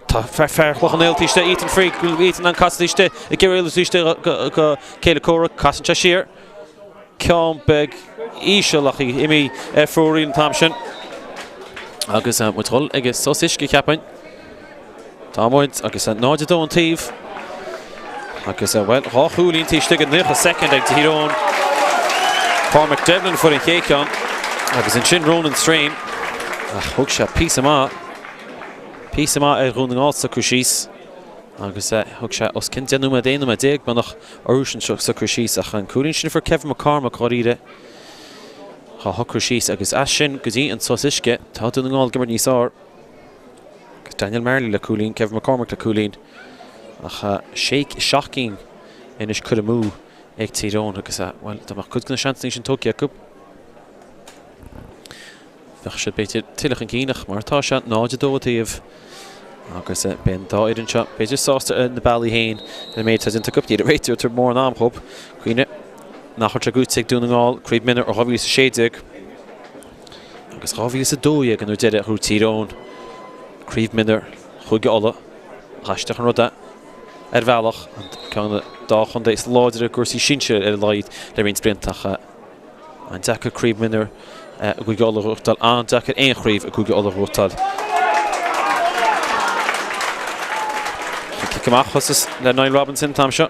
Tá fear Chloich Cheann Fhaola taobh istigh, Ethan Friel, Ethan an casadh taobh istigh, ag iarraidh éalú taobh istigh go céile comhraic, casann sé siar. Ceann beag íseal ach imí ar fóraoil an t-am sin. Agus muid ag dul ag an sos uisce cheapfainn. Tá muid agus 0-2 an taobh. Agus bhuel, dhá chúilín taobh istigh de 90 soicind ag Tír Eoghain. Cormac Devlin a fuair an chéad cheann agus ansin Ronan Strain. Ach thug sé píosa maith. Píosa maith ar Dhún na nGall socrú síos agus thug sé os cionn 10 nóiméad, 11 nóiméad beagnach orthu socrú síos ach an cúilín sin a fuair Kevin McCormack dháiríre dhá shocrú síos agus as sin go dtí an sos uisce tá Dún na nGall ag imirt níos fearr agus Daniel Marley le cúilín, Kevin McCormack le cúilín ach sé, seacht gcinn anois curtha amú ag Tír Eoghain agus bhuel dá mbeadh cuid de na seansanna sin tógtha acu. Bheadh siad b'fhéidir tuilleadh chun cinn ach mar atá sé, 0-2 an taobh agus beidh an dá fhoireann seo b'fhéidir sásta ar na bealaí féin ar an méid atá déanta acu. Ní raibh réiteoir ag tabhairt mórán am dhóibh. Cuimhnigh nach raibh sé gnóite ag Dún na nGall Craobh Mionúr ó 2016 agus 2012 an uair deiridh a ghnóthaigh Tír Eoghain Craobh Mionúr Chúige Uladh. Aisteach an rud é ar bhealach, an ceann de na dá chontae is láidre i gcúrsaí sinsir ar a laghad le roinnt blianta ach An-deacair craobh mionúir i gCúige Uladh a ghnóthachtáil, an-deacair aon chraobh i gCúige Uladh a ghnóthachtáil. Cic amach thuas le Niall Robinson an t-am seo.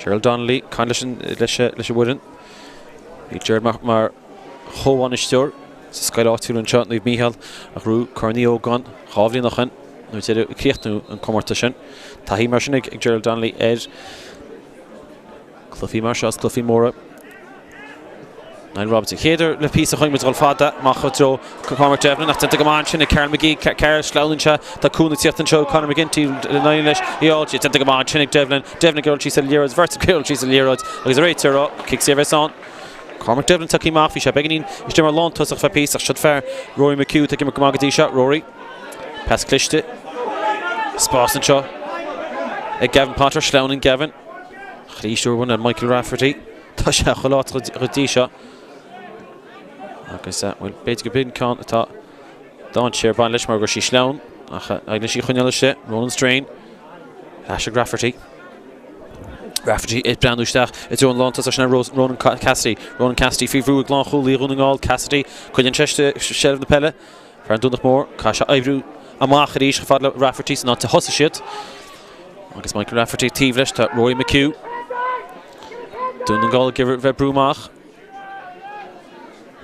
Gerald Donnelly caint leis an leis leis an bhfoireann. Bhí Gerald mar, mar chomhbhainisteoir sa scoil áitiúil anseo, Naomh Mícheál, a ghnóthaigh Corn Uí Ógáin dhá bhliain ó shin nuair deireadh críochnú an comórtas sin. Taithí mar sin ag Gerald Donnelly ar Cluichí mar seo is cluichí móra. Niall Robinson chéad le píosa chuig muid dul fada amach i dtreo Cormac Devlin ach déanta go maith ansin ag Karl McGee. Karl sleamhnaíonn sé tá cúnamh ag tíocht anseo Conor McGinty le Niall leis í fháil. Déanta go maith ansin ag Devlin. Devlin ag dul síos ar an liathróid bheirt ag dul síos ar an liathróid agus an réiteoir á cic saor a bheas ann. Cormac Devlin tagtha amach bhí sé beagáinín istigh mar lántosach feadh píosa ach siod fear Rory McHugh atá ag imirt go maith go dtí seo. Rory. Pas cliste. Spás anseo ag Gavin Potter. Sleamhnaíonn Gavin. Arís uair amháin ar Michael Rafferty. Tá sé chuile áit go dtí seo. Agus, bhuel, b'fhéidir go b'in ceann atá dainséar ag baint leis mar go raibh sí sleamhain ach leis í a choinneáil istigh. Ronan Strain. Ar ais ag Rafferty. Rafferty ag breathnú isteach i dtreo an lántosach sin ar Ronan Cassidy. Ronan Cassidy faoi bhrú ag lánchúlaí Dhún na nGall. Cassidy coinníonn sé seilbh na peile. Fear an Domhnach Mór, caithfidh sé oibriú amach arís chomh fada le Rafferty san áit a thosaigh siad. Agus Michael Rafferty taobh leis, tá Rory McHugh. Dún na nGall ag iarraidh bheith brú amach.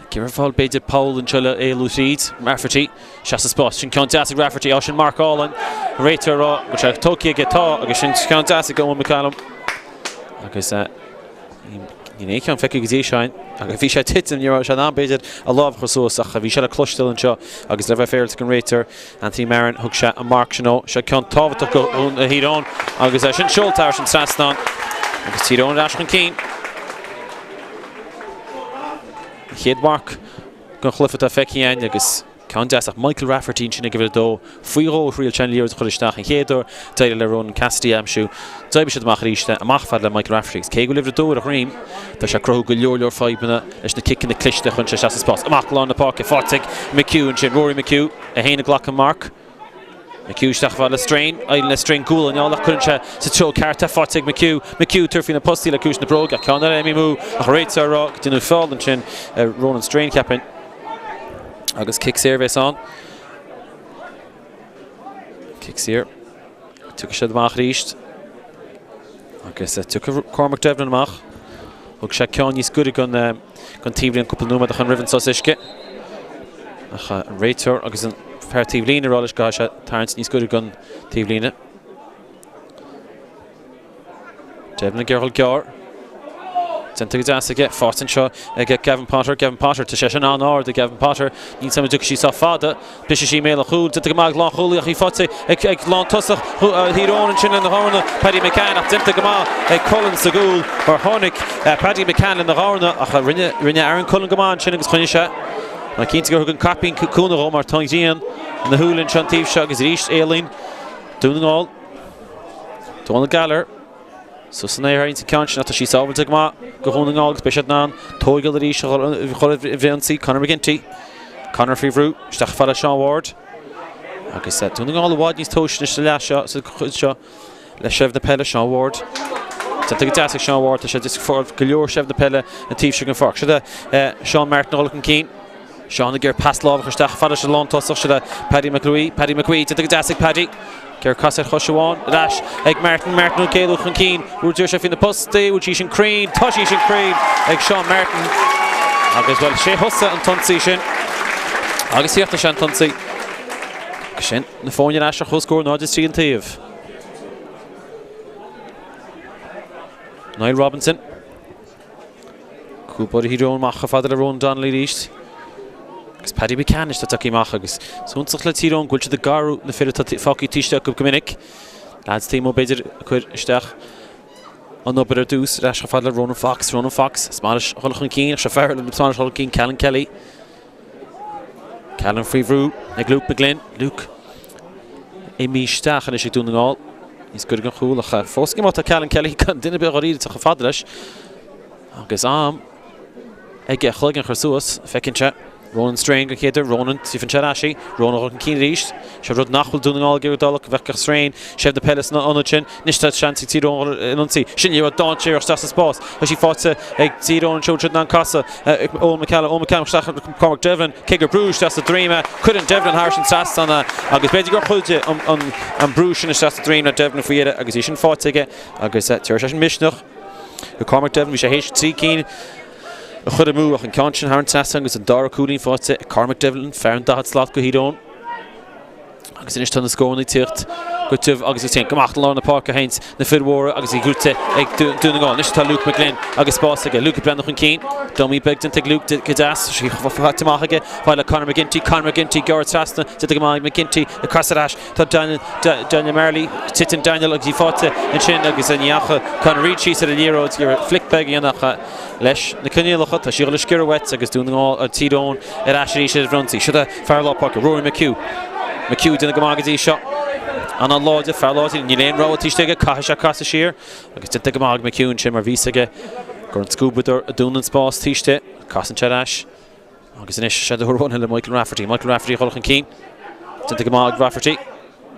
Ag iarraidh fáil b'fhéidir poll anseo le éalú tríd. Rafferty, isteach sa spás. Sin ceann deas ag Rafferty, á sin marc álainn. Réiteoir ag rá go bhfuil sé tógtha aige, tá, agus sin ceann deas ag Eoin McCallum. Agus eh. Níl aon cheann feicthe go dtí seo agus bhí sé ag titim, ní raibh sé in am b'fhéidir a lámh a chur suas ach bhí sé le cloisteáil anseo agus le bheith féaráilte don réiteoir Anthony Marron thug sé an marc sin dó. Seo ceann tábhachtach do Thír Eoghain agus é sin seolta thar an trasnán agus Tír Eoghain ar ais chun cinn. An chéad mharc den chluiche atá feicthe againn agus Ceann deas ach Michael Rafferty ansin ag uimhir a dó. Faoi dhó a thriail sé an liathróid a chur isteach. An chéad uair, d'éirigh le Ronan Cassidy a aimsiú. D'oibrigh siad amach arís é, amach fad le Michael Rafferty agus cé go bhfuil uimhir a dó ar a dhroim, tá sé ag cruthú go leor leor fadhbanna leis na ciceanna cliste a chuireann sé isteach sa spás. Amach go lár na páirce, faighte ag McHugh ansin. Rory McHugh, é féin ag glacadh an marc. McHugh isteach fad le Strain, éiríonn le Strain gualainn a fháil ach cuireann sé sa treo ceart é, faighte ag McHugh. McHugh tabhairt faoi na postaí le ciumhais na bróige ach ceann eile imithe amú ach an réiteoir ag rá go ndearnadh feall ansin ar Ronan Strain, cheapfainn. Agus cic saor a bheas ann. Cic saor. Tiocfaidh siad amach arís. Agus tiocfaidh Cormac Devlin amach. Thug sé ceann níos gaire don taobhlíne cúpla nóiméad ó shin roimh an sos uisce. Ach an réiteoir agus an fear taobhlíne ag rá leis go gcaithfidh sé tarraingt níos gaire don taobhlíne. Devlin ag iarraidh gearr. Déanta go deas aige. Faighte anseo ag Gavin Potter. Gavin Potter, tá sé sin an-ard ag Gavin Potter. Níl 's agam an dtiocfaidh sí sách fada. Brisfidh sí i mbéal an chúil. Déanta go maith ag lánchúlaí ach í faighte ag lántosach Thír Eoghain ansin lena dhorna, Paddy McCann ach déanta go maith ag Cullen sa gcúl mar tháinig Paddy McCann lena dhorna ach rinne rinne Aaron Cullen go maith ansin agus choinnigh sé. Ná cinnte gur thug an caipín cúnamh dhó mar tá an ghrian ina shúile anseo an taobh seo agus arís éalaíonn Dún na nGall. Dónal Gallagher suas san aer an ceann sin ach tá sí sábháilte go maith do Dhún na nGall agus beidh siad in ann tóigeáil arís a dhul i bhfionsaí Conor McGinty. Conor faoi bhrú, isteach fad le Sean Ward. Agus Dún na nGall i bhfad níos tomhaiste anois sa leath seo, sa chuid seo le seilbh na peile, Sean Ward. Déanta go deas ag Sean Ward, tá sé ag fáil go leor seilbh na peile an taobh seo den pháirc. Seo é Sean Martin a dhul chun cinn. Seán ag iarraidh pas láimhe a chur isteach fad leis an lántosach, seo é Paddy McGee, Paddy McGee, déanta go deas ag Paddy. Ag iarraidh casadh ar chois amháin, ar ais ag Martin, Martin ag éalú chun cinn, bhfuil d'iarr sé faoi na postaí, bhfuil sí sin cruinn, tá sí sin cruinn ag Seán Martin agus bhuel sé thusa an t-ionsaí sin agus chríochnaigh sé an t-ionsaí. Agus sin na foirne ar ais ar comhscór 0-3 an taobh. Niall Robinson. Cúl báire Thír Eoghain amach chomh fada le Ronan Donnelly arís. Agus Paddy McCann anois atá tagtha amach agus suntasach le Tír Eoghain go bhfuil siad ag athrú na fir atá fágtha taobh istigh acu go minic. Lads taobh amuigh b'fhéidir ag cur isteach an obair ar dtús ar ais chomh fada le Ronan Fox. Ronan Fox, is maith leis a dhul chun cinn ach seo fear eile is maith leis a dhul chun cinn, Callan Kelly. Callan faoi bhrú ag Luke McGlynn. Luke imithe isteach anois ag Dún na nGall. Níos gaire don chúl ach fós ag imeacht tá Callan Kelly gan duine ar bith dháiríre chomh fada leis. Agus am aige a chloigeann a chur suas. Feiceann sé Ronan Strain den chéad uair. Ronan, tífeann sé ar ais í. Ronan chun cinn arís. Seo rud nach bhfuil Dún na nGall ag iarraidh dul ach go bhfeicfeadh Strain seilbh na peile san ionad sin. Anois tá seans ag Tír Eoghain in ionsaí. Sin liathróid dainséarach isteach sa spás. Tá sí faighte ag Tír Eoghain anseo siad in ann casadh. Eoin McCallum, Eoin McCallum isteach Cormac Devlin. Cé gur brúdh isteach sa droim é, cuireann Devlin thairis an trasnán é agus b'fhéidir gur chuidigh an brú sin isteach sa droim le Devlin faoi dheireadh agus í sin faighte aige agus tabharfaidh sé sin misneach do Cormac Devlin. Bhí sé théis 3 cinn a chur amú ach an ceann sin thar an trasnán agus an dara cúilín faighte ag Cormac Devlin, fear an 40 slat do Thír Eoghain. Agus anois tá na scóranna ag tíocht go tiubh agus go tinn. Amach i lár na páirce a théanns na fir mhóra agus í gnóthaithe ag Dún na nGall. Anois tá Luke McGlynn agus spás aige. Luke ag breathnú chun cinn. Dummy beag déanta ag Luke go deas. Faighte amach aige. Fad le Conor McGinty. Conor McGinty gearr trasna. Déanta go maith ag McGinty. Ag casadh ar ais. Tá Daniel, Daniel Marley. Titeann Daniel agus í faighte ansin agus ní dheachaigh Conor Reid síos ar an liathróid. Flic beag a dhéanamh leis na coinníollacha. Tá sí ag dul ag sciorradh uait agus Dún na nGall, Tír Eoghain ar ais arís ar an ionsaí. Seo fear lár páirce, Rory McHugh. McHugh déanamh go maith go dtí seo. An-láidir, fear láidir, níl aon rogha taobh istigh aige, caithfidh sé casadh siar agus déanta go maith ag McHugh ansin mar bhí a fhios aige gur an scuabadóir a dún an spás taobh istigh. Casann sé ar ais agus anois sé do run le Michael Rafferty. Michael Rafferty a dhul chun cinn. Déanta go maith ag Rafferty.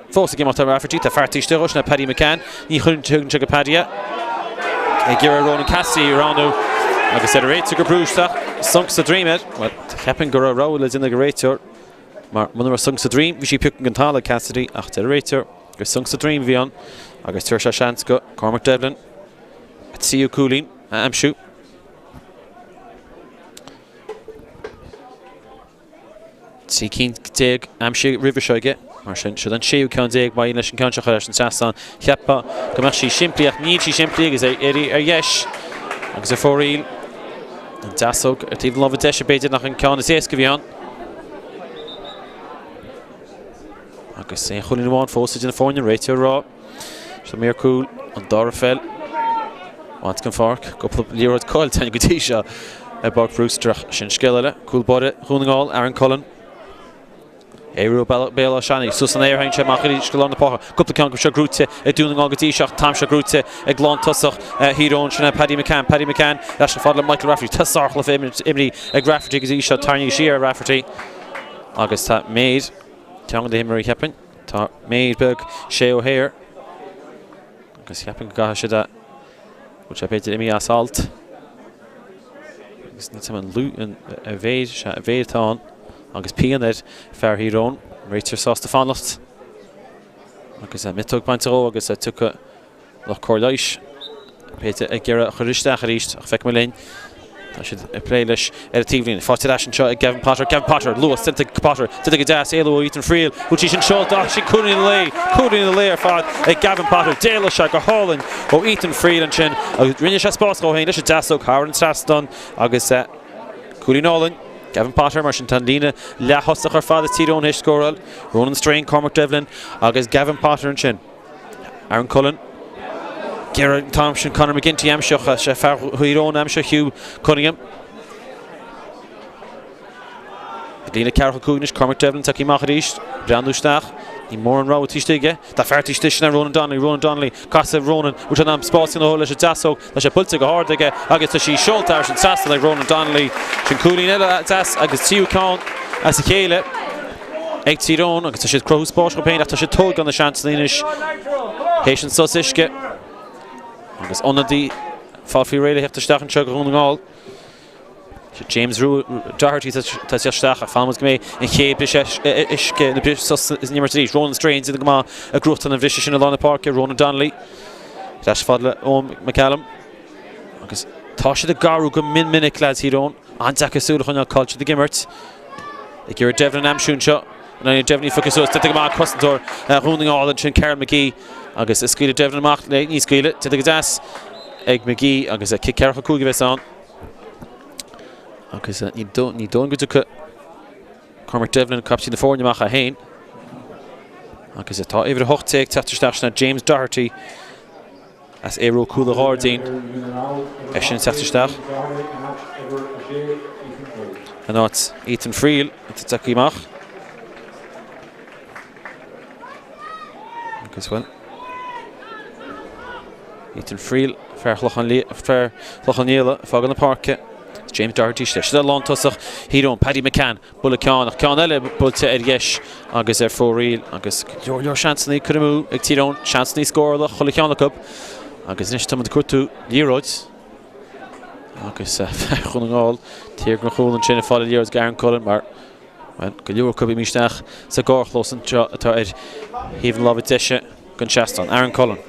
Fós ag imeacht tá Rafferty, tá fear taobh istigh dhó, sin é Paddy McCann. Ní chuireann tugann sé go Paddy é. Ag iarraidh Ronan Cassidy a roghnú agus ar an réiteoir gur brúdh isteach sonc sa droim air. Bhuel, cheapfainn go raibh rogha le déanamh ag an réiteoir mar muna raibh sonc sa droim bhí sí pioctha den talamh ag Cassidy ach deir an réiteoir gur sonc sa droim a bhí ann agus tabharfaidh sé seans go Cormac Devlin a tríú cúilín a aimsiú. 13 cinn aimsithe roimhe seo aige, mar sin, siod an séú ceann déag, má éiríonn leis an ceann seo a chur thar an trasnán. Cheapfá go mbeadh sí simplí ach níl sí simplí agus ar dheis. Agus ar fóraoil, an deasóg ar taobh na láimhe deise b'fhéidir nach an ceann is éasca a bhí ann. Agus aon chúilín amháin fós idir na foirne, réiteoir ag rá. Seo mír cúil, an dara pheil. Bainte den pháirc, cúpla liathróid caillte go dtí seo i bPáirc Brewster ach sin scéal eile. Cúl báire Dhún na nGall, Aaron Cullen. Aerú Béal Átha Seanaidh, suas san aer théann sé amach arís go lár na páirce. Cúpla ceann acu seo gnóite ag Dún na nGall go dtí seo ach an t-am seo gnóite ag lántosach Thír Eoghain, sin é Paddy McCann. Paddy McCann ar ais chomh fada le Michael Rafferty. Tá sárchluiche imrithe ag Rafferty go dtí seo, tarraingthe siar ar Rafferty agus tá méid, ceann de na himreoirí cheapfainn, tá méid beag Shea O'Hare agus cheapfainn go gcaithfidh siad a, bhfuil sé b'fhéidir imithe as alt agus níl 'fhios a'm an lú, an, a mhéid, sea, a mhéid atá ann. Agus pian ar fear Thír Eoghain, réiteoir sásta fanacht agus miotóg bainte dhó agus tiocfaidh lucht cóir leighis b'fhéidir ag iarraidh a chur isteach arís ach feicfidh muid linn. Tá siad ag plé leis ar an taobhlíne. Faighte ar ais anseo ag Gavin Potter. Gavin Potter, luas déanta ag Potter. Déanta go deas, éalú ó Ethan Friel. Bhfuil sí sin seolta? Ach sin cúilín an lae. Cúilín an lae ar fad ag Gavin Potter. D'éalaigh sé go hálainn ó Ethan Friel ansin agus rinne sé spás dhó féin leis an deasóg thar an trasnán agus cúilín álainn. Gavin Potter, mar sin tá an líne leath-thosach ar fad ag Tír Eoghain théis scóráil. Ronan Strain, Cormac Devlin agus Gavin Potter ansin. Aaron Cullen. Ag iarraidh an t-am sin Conor McGinty aimsithe sé fear Thír Eoghain aimsithe Hugh Cunningham. Ag líne 45 anois Cormac Devlin tagtha amach arís. Breathnú isteach. Ní mórán rogha taobh istigh aige. Tá fear taobh istigh sin é Ronan Donnelly. Ronan Donnelly. Casadh Ronan. Bhfuil sé in ann spás a dhéanamh leis an deasóg. Tá sé buailte go hard aige agus tá sí seolta thar an trasnán ag Ronan Donnelly. Sin cúilín eile deas agus tríú ceann as a chéile ag Tír Eoghain agus tá siad ag cruthú spáis dhóibh féin ach tá siad ag tógáil na seansanna anois théis an sos uisce agus ionadaí fáil faoi réir a theacht isteach anseo go Dhún na nGall. James Doherty tá sé isteach ach fanfaidh muid go mbeidh an chéad briseadh uisce nó briseadh sos san imirt arís. Ronan Strain déanamh go maith ag gnóthachtáil an bhriseadh sin i lár na páirce. Ronan Donnelly ar ais fad le Eoin McCallum agus tá siad ag cabhrú go mion minic leaids Thír Eoghain. An-deacair súil a choinneáil cá bhfuil siad ag imirt. Ag iarraidh Devlin a aimsiú anseo. An Devlin í phiocadh suas. Déanta go maith cosantóir Dhún na nGall ansin Karl McGee agus ag scaoileadh Devlin amach ní scaoileadh. Déanta go deas ag McGee agus cic 45 a bheas ann. Agus ní dóigh go dtiocfaidh Cormac Devlin, captaen na foirne, amach é féin. Agus tá uimhir 18 ag teacht isteach sin James Doherty as Aodh Rua Cúl an Ghairdín. É sin ag teacht isteach. In áit Ethan Friel atá tagtha amach. Agus bhuel. Ethan Friel, fear Chlochán Liath, ag fágáil na páirce. James Doherty istigh. Seo lántosach Thír Eoghain, Paddy McCann, buille ceann ach ceann eile buailte ar dheis agus ar fóraoil agus go leor leor seansanna curtha amú ag Tír Eoghain, seansanna scórála chuile cheann acu. Agus anois táimid ag cuartú liathróid agus fear Dhún na nGall thiar den chúl ansin ag fáil an liathróid ag Aaron Cullen mar Bhuel, go leor acu imithe isteach sa gcarrchlós anseo atá ar thaobh na láimhe deise den seastán. Aaron Cullen.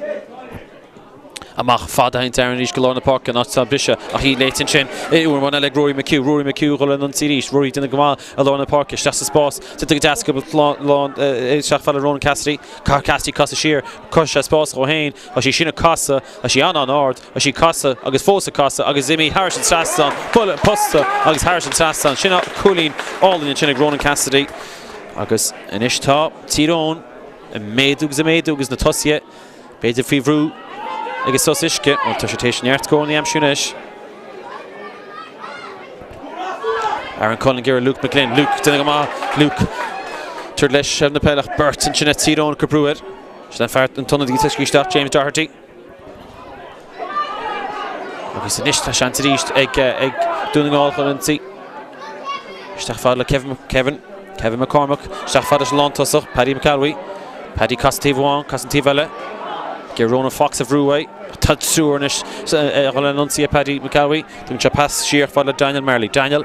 Amach fada a théann Aaron arís go lár na páirce, an áit atá briseadh ach í léite ansin uair amháin eile ag Rory McHugh. Rory McHugh ag dul ar an ionsaí arís. Rory ag déanamh go maith i lár na páirce, isteach sa spás. Déanta go deas go lán isteach fada le Ronan Cassidy. Caithfidh Cassidy casadh siar. Cruthaigh sé spás dhó féin. Tá sí sin ag casadh. Tá sí an-an-ard. Tá sí ag casadh agus fós ag casadh agus imithe thairis an trasnán, buille posta agus thairis an trasnán. Sin cúilín álainn ansin ag Ronan Cassidy agus anois tá Tír Eoghain ag méadú agus ag méadú agus na tosaithe b'fhéidir faoi bhrú ag an sos uisce. Bhuel, tá siad théis neart scóranna a aimsiú anois. Aaron Cullen ag iarraidh Luke McGlynn. Luke, déanamh go maith. Luke, tabhairt leis seilbh na peile ach beirt ansin ag Tír Eoghain ag cur brú air. Sin an fear an t-ionadaí tagtha isteach, James Doherty. Agus anois tá seans arís ag ag Dún na nGall chun ionsaí. Isteach fada le Kevin, Kevin, Kevin McCormack. Isteach fada leis an lántosach, Paddy McElwee. Paddy casadh taobh amháin, casadh an taobh eile. Ag iarraidh Ronan Fox a bhrú uaidh. Tá triúr anois ag dul ar an ionsaí ag Paddy McElwee. Tugann sé pas siar fada le Daniel Marley. Daniel.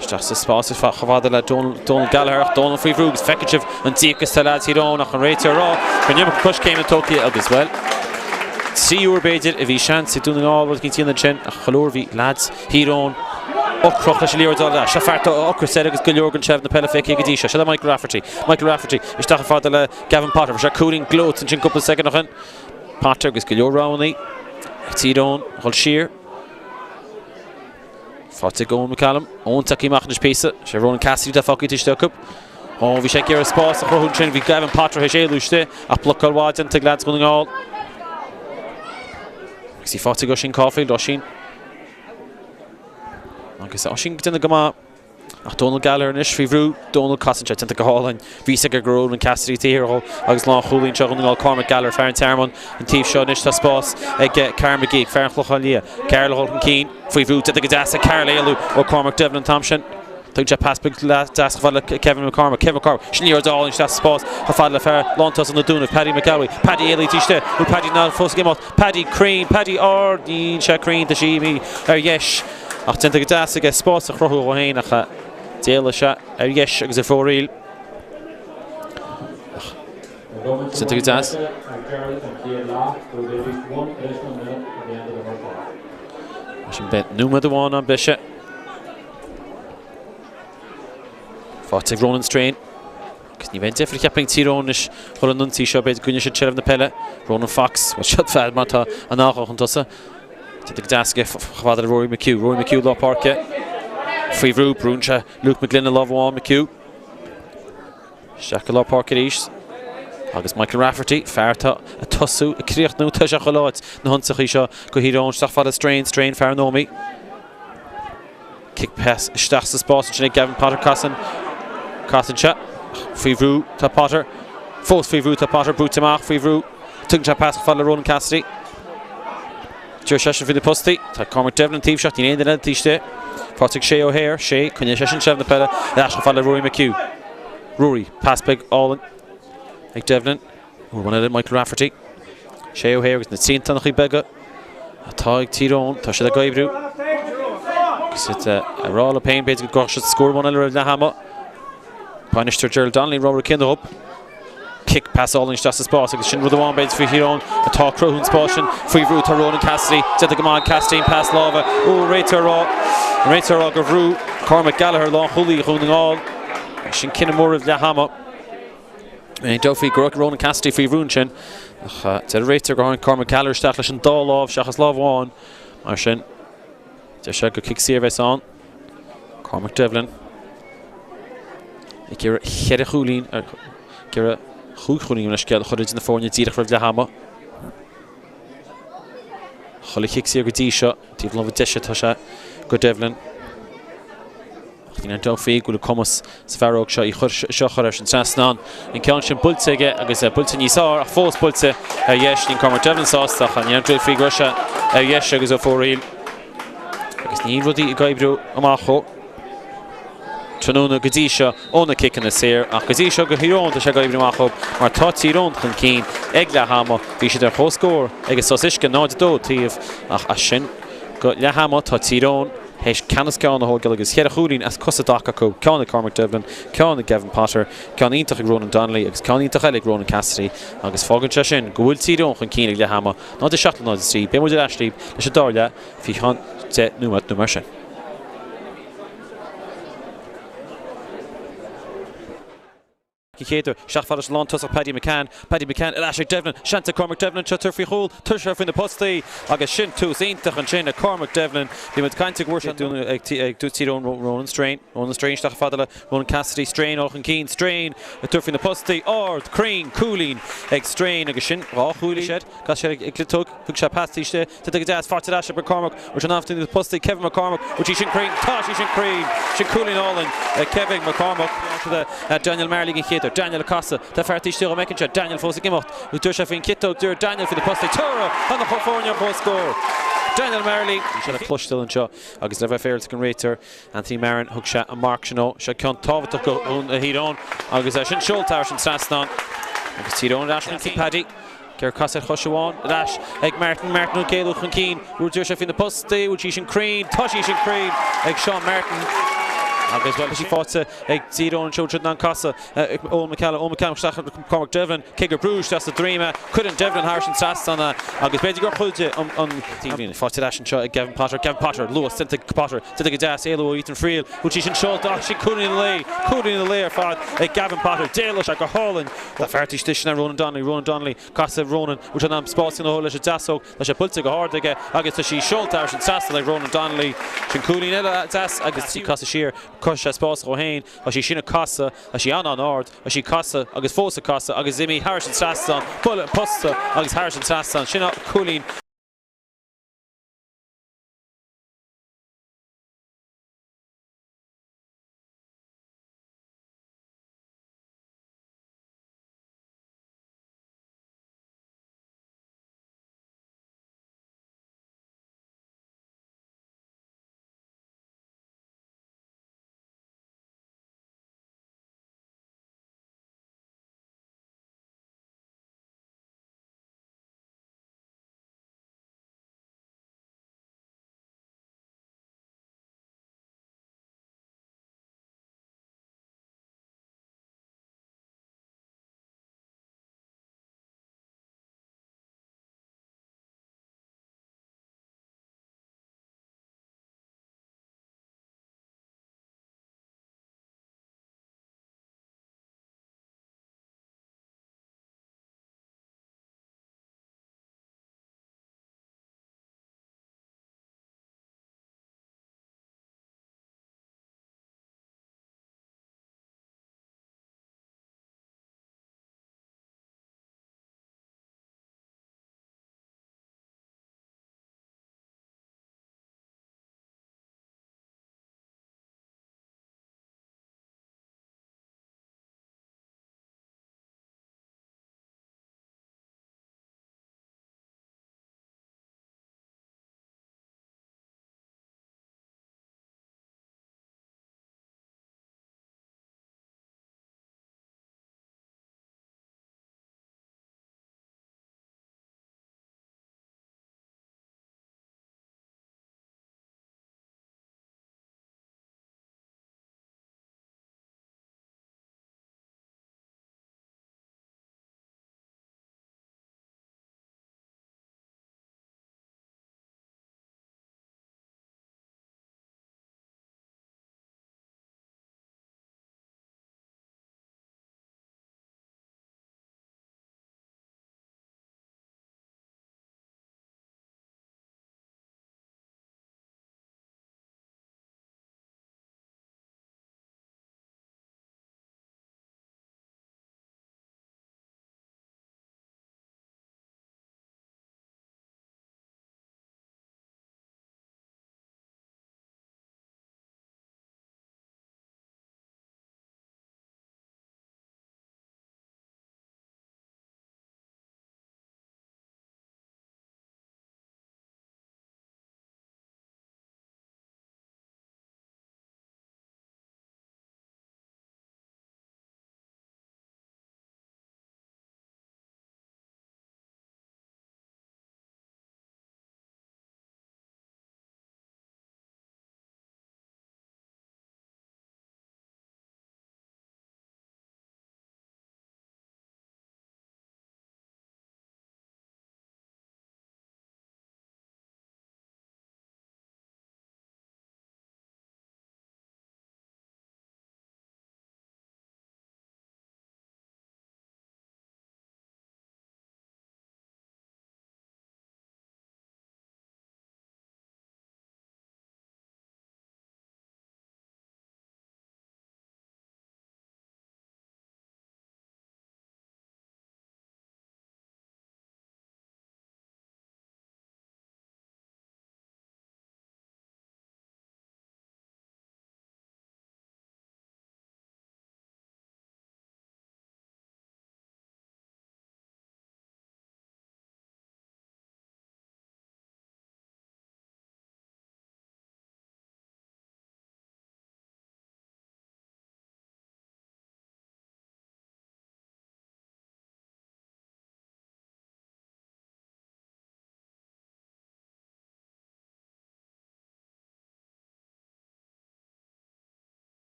Isteach sa spás ar fad chomh fada le Donal Gallagher ach Donal faoi bhrú agus feiceann sibh an díocas tá leaids Thír Eoghain ach an réiteoir ag rá go raibh an iomarca coiscéimeanna tógtha agus, bhuel, triúr b'fhéidir a bhí seans ag Dún na nGall rud éicint a dhéanamh ansin ach chuile uair bhí leaids Thír Eoghain ocrach leis an liathróid a fháil ar ais. Seo fear atá ocras air agus go leor den tseilbh na peile feicthe go dtí seo. Seo le Michael Rafferty. Michael Rafferty isteach chomh fada le Gavin Potter. Bhí sé cúilín gleoite ansin cúpla soicind ó shin. Potter agus go leor roghanna ag Tír Eoghain a dhul siar. Faighte ag Eoin McCallum. Eoin tagtha amach anois píosa. Sé Ronan Cassidy atá fágtha taobh istigh acu. Ó, bhí sé ag iarraidh spás a chruthú ansin. Bhí Gavin Potter théis éalú istigh ach blocáil mhaith déanta ag leaids Dhún na nGall. Agus í faighte ag Oisín Caulfield. Oisín. Agus Oisín ag déanamh go maith. Ach Donal Gallagher anois faoi bhrú. Donal casann sé déanta go hálainn. Bhí fhios aige go raibh Ronan Cassidy taobh thiar dhó agus lánchúlaí anseo Dhún na nGall Cormac Gallagher, fear an Tearmainn. An taobh seo anois tá spás ag Karl McGee, fear an Chlocháin Liath. Karl a dhul chun cinn faoi bhrú. Déanta go deas ag Karl éalú ó Cormac Devlin an t-am sin. Tugann sé pas beag deas chomh fada le Kevin McCormack. Kevin McCormack, sin liathróid álainn isteach sa spás chomh fada le fear lántosach na Dúnaibh, Paddy McElwee. Paddy éalaithe taobh istigh. Bhfuil Paddy in ann fós ag imeacht? Paddy cruinn, Paddy ard, níl sé cruinn, tá sí imithe ar dheis. Ach déanta go deas aige spás a chruthú dhó féin ach d'éalaigh sé ar dheis agus ar fóraoil. Ach déanta go deas. Mar sin beidh nóiméad amháin ann breise. Faighte ag Ronan Strain. Agus ní bheidh deifir cheapfainn ag Tír Eoghain anois dhul in ionsaí seo, b'fhéidir go gcoinneoidh siad seilbh na peile. Ronan Fox, bhuel siod fear mar tá an áth chun tosaigh. Déanta go deas aige chomh fada le Rory McHugh. Rory McHugh lár páirce. Faoi bhrú, brúnn sé Luke McGlynn le lámh amháin, McHugh. Isteach go lár páirce arís. Agus Michael Rafferty, fear atá ag tosú, ag críochnú, tá sé chuile áit na hionsaithe seo go Thír Eoghain. Isteach fada Strain, Strain fear an Ómaigh. Cic pas isteach sa spás ansin ag Gavin Potter. Casann, casann sé. Faoi bhrú tá Potter. Fós faoi bhrú tá Potter. Brúite amach faoi bhrú. Tugann sé pas chomh fada le Ronan Cassidy. Deir seisean faoi na postaí. Tá Cormac Devlin taobh seo, níl aon duine eile taobh istigh. Faighte ag Shay O'Hare. Shay, coinneoidh seisean seilbh na peile. Ar ais chomh fada le Rory McHugh. Rory, pas beag álainn ag Devlin. Uair amháin eile Michael Rafferty. Shay O'Hare agus na triantánachaí beaga atá ag Tír Eoghain, tá siad ag oibriú. Agus iad ag rá leo féin b'fhéidir go gcuirfeadh siad scór amháin eile roimh leath ama. Bainisteoir Gerald Donnelly an rogha céanna dhób. Cic pas álainn isteach sa spás agus sin rud amháin b'fhéidir faoi Thír Eoghain atá ag cruthú an spáis sin faoi bhrú. Tá Ronan Cassidy déanta go maith ag Cassidy an pas láimhe. Ó, an réiteoir ag rá, an réiteoir ag rá gur bhrú Cormac Gallagher lánchúlaí Dhún na nGall. Sin cinneadh mór roimh leath ama. D'aontófaí go raibh Ronan Cassidy faoi bhrú ansin ach deir an réiteoir gur tháinig Cormac Gallagher isteach leis an dá lámh seachas lámh amháin. Mar sin, deir sé gur cic saor a bheas ann. Cormac Devlin ag iarraidh cheithre chúilín, ag iarraidh chúig chúilín an scéal a chur idir na foirne díreach roimh leath ama. Chuile chic saor go dtí seo, taobh láimhe deise atá sé go Devlin. Ach níl aon dabht faoi go bhfuil cumas sa bhfear óg seo í seo a chur thar an trasnán. An ceann sin buailte aige agus é buailte níos fearr ach fós buailte ar dheis. Níl Cormac Devlin sásta ach níl aon dabht faoi go raibh sé ar dheis agus ó fóraoil. Agus níl rudaí ag oibriú amach dhó tráthnóna go dtí seo ó na ciceanna saor ach go dtí seo go Thír Eoghain tá sé ag oibriú amach dhób mar tá Tír Eoghain chun cinn ag leath ama. Bhí siad ar comhscór ag an sos uisce 0-2 taobh ach as sin go leath ama tá Tír Eoghain théis ceann is ceann a thógáil agus cheithre chúilín as cos i dtaca acu, ceann ag Cormac Devlin, ceann ag Gavin Potter, ceann iontach ag Ronan Donnelly agus ceann iontach eile ag Ronan Cassidy agus fágann sé sin go bhfuil Tír Eoghain chun cinn ag leath ama, 0-7 le 0-3. Beidh muid ar ais libh leis an dara leath faoi cheann 10 nóiméad nó mar sin. An chéad uair, isteach fada leis an lántosach Paddy McCann. Paddy McCann ar ais ag Devlin. Seans ag Cormac Devlin anseo tabhairt faoi chúl. Tabharfaidh sé faoi na postaí agus sin tús iontach ansin ag Cormac Devlin. Bhí muid ag caint go bhfuair sé ag Tír Eoghain Ronan Strain. Ronan Strain isteach fada le Ronan Cassidy. Strain dul chun cinn. Strain ag tabhairt faoi na postaí. Ard, cruinn, cúilín ag Strain agus sin dhá chúilín. Chas sé ag ciotóg. Thug sé pas taobh istigh. Déanta go deas. Faighte ar ais ag McCormack. Bhfuil sé in ann na postaí. Kevin McCormack. Bhfuil sí sin cruinn? Tá sí sin cruinn. Sin cúilín álainn ag Kevin McCormack. Daniel Marley den chéad uair. Daniel ag casadh. Tá fear taobh istigh dhó an bhfeiceann sé. Daniel fós ag imeacht. Dúirt sé faoin chiotóg. Dúirt Daniel faoi na postaí. Tabharfaidh tá na foirne ar comhscór. Daniel Marley. Bhí sé le cloisteáil anseo agus le bheith féaráilte don réiteoir Anthony Marron thug sé an marc sin dó. Seo ceann tábhachtach do Thír Eoghain agus é sin seolta thar an trasnán agus Tír Eoghain ar ais chun cinn. Paddy. Ag casadh ar chois amháin, ar ais ag Martin, Martin ag éalú chun cinn, bhfuil sé faoi na postaí, bhfuil sí sin cruinn, tá sí sin cruinn ag Seán Martin. Agus bhuel, tá sí faighte ag Tír Eoghain anseo, siad in ann casadh Eoin McCallum, Eoin McCallum isteach chuig Cormac Devlin, cé gur brúdh isteach sa droim é, cuireann Devlin thairis an trasnán é agus b'fhéidir gur chuidigh an líne faighte ar ais anseo ag Gavin Potter, Gavin Potter, luas déanta ag Potter, déanta go deas, éalú ó Ethan Friel, bhfuil sí sin seolta ach sin cúilín an lae, cúilín an lae ar fad ag Gavin Potter, d'éalaigh sé go hálainn. Tá fear istigh sin ar Ronan Donnelly, Ronan Donnelly, casadh Ronan, bhfuil sé in ann spás a dhéanamh leis an deasóg, tá sé buailte go hard aige agus tá sí seolta thairis an trasnán ag Ronan Donnelly. Sin cúilín eile deas agus casadh siar, chuir sé spás dhó féin, tá sí sin ag casadh, tá sí an-an-ard, tá sí ag casadh agus fós ag casadh agus imithe thairis an trasnán, buille an posta agus thairis an trasnán, sin cúilín.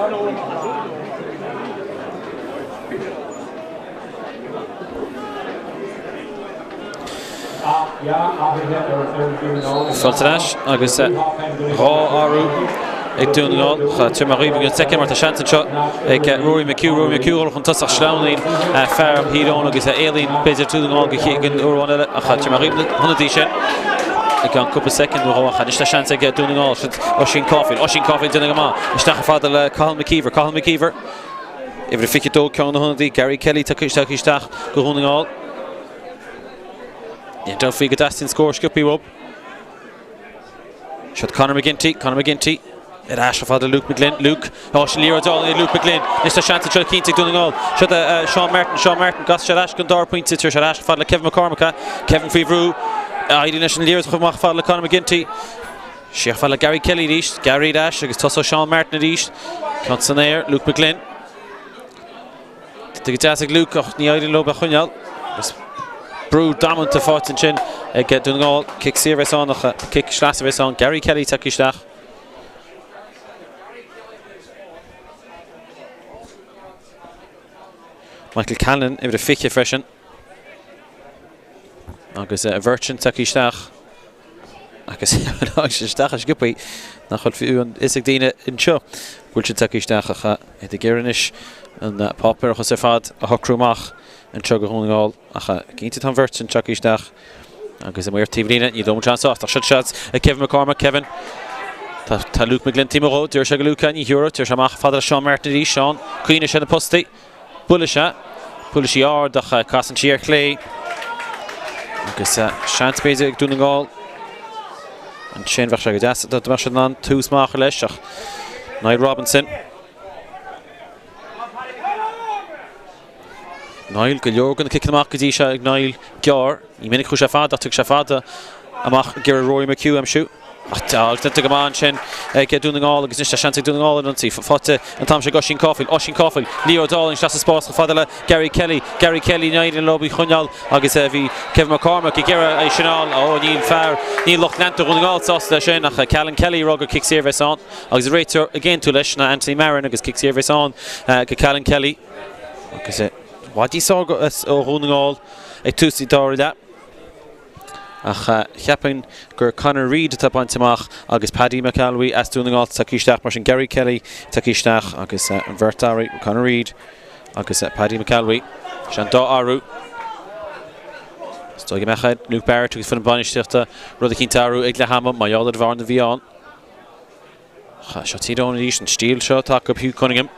Fáilte ar ais agus 2 athrú ag Dún na nGall. Tabharfaidh mé dhaoibh i gcionn soicind mar tá seans anseo ag Rory McHugh. Rory McHugh dul chun tosach sleamhnaíonn fear Thír Eoghain agus éalaíonn b'fhéidir Dún na nGall go don uair amháin eile ach tabharfaidh mé dhaoibh na hionadaí sin i gceann cúpla soicind nó dhó ach anois tá seans ag Dún na nGall. Siod Oisín Caulfield. Oisín Caulfield déanamh go maith. Isteach chomh fada le Cathal McKeever. Cathal McKeever. Uimhir 22 ceann de na hionadaí Gary Kelly tagtha isteach go Dhún na nGall. Ní dabht faoi go dteastaíonn scór sciobtha uathu. Siod Conor McGinty, Conor McGinty ar ais chomh fada le Luke McGlynn. Luke, á sin liathróid álainn ag Luke McGlynn. Anois tá seans anseo cinnte ag Dún na nGall. Siod Seán Martin, Seán Martin, an gcasfaidh sé ar ais don dara pointe, tabharfaidh sé ar ais chomh fada le Kevin McCormack. Kevin faoi bhrú. Éiríonn leis an liathróid a chur amach chomh fada le Conor McGinty. Siar chomh fada le Gary Kelly arís. Gary ar ais agus tosóidh Seán Martin arís. Ceann san aer, Luke McGlynn. Tá go deas ag Luke ach ní éiríonn leo é a choinneáil. Agus brú damanta faighte ansin ag Dún na nGall. Cic saor a bheas ann ach cic sleasa a bheas ann. Gary Kelly tagtha isteach. Michael Callan uimhir a 20 freisin. Agus a bheirt sin tagtha isteach. Agus tháinig siad isteach sciobthaí nach bhfuil fiú an fhios ag daoine anseo go bhfuil siad tagtha isteach ach iad ag iarraidh anois an páipéarachas ar fad a shocrú amach anseo go Dhún na nGall ach cinnte tá an bheirt sin tagtha isteach agus amuigh ar taobh líne níl dóthain seans ach seo seans ag Kevin McCormack Kevin Tá tá Luke McGlynn timpeall dhó, deir sé go Luke ní thiúrfaidh, tabharfaidh sé amach fada le Seán Martin arís, Seán, coinnigh sé na postaí. Buailfidh sé. Buailfidh sí ard ach casann sí ar chlé. Agus seans b'fhéidir ag Dún na nGall. Ansin bheadh sé go deas dá mbeadh siad in ann tús maith a chur leis ach Niall Robinson. Niall, go leor de na ciceanna amach go dtí seo ag Niall gearr. Ní minic a chuaigh sé fada ach thug sé fada amach ag iarraidh Rory McHugh a aimsiú. Ach déanta go maith ansin ag Dún na nGall agus anois tá seans ag Dún na nGall ar an ionsaí. Faighte an t-am seo ag Oisín Caulfield. Oisín Caulfield, liathróid álainn isteach sa spás chomh fada le Gary Kelly. Gary Kelly ní éiríonn leo í a choinneáil agus bhí Kevin McCormack ag iarraidh é sin a fháil. Ó níl fear, níl lucht leanta Dhún na Ngall sásta leis sin ach Callan Kelly ag rá gur cic saor a bheas ann agus an réiteoir ag aontú leis ná Anthony Marron agus cic saor a bheas ann go Callan Kelly. Agus i bhfad níos fearr ó Dhún na nGall ag tús an dara leath. Ach cheapfainn gur Conor Reid atá bainte amach agus Paddy McElwee as Dún na nGall tagtha isteach, mar sin Gary Kelly tagtha isteach agus an bheirt athrú, Conor Reid agus Paddy McElwee. Sin an dá athrú. Is dóigh go mbeadh ar Luke Barrett agus foireann bainistíochta rud eicínt a athrú ag leath ama, mar gheall ar an bhearna a bhí ann. Seo Tír Eoghain arís, an stíl seo atá acu Hugh Cunningham.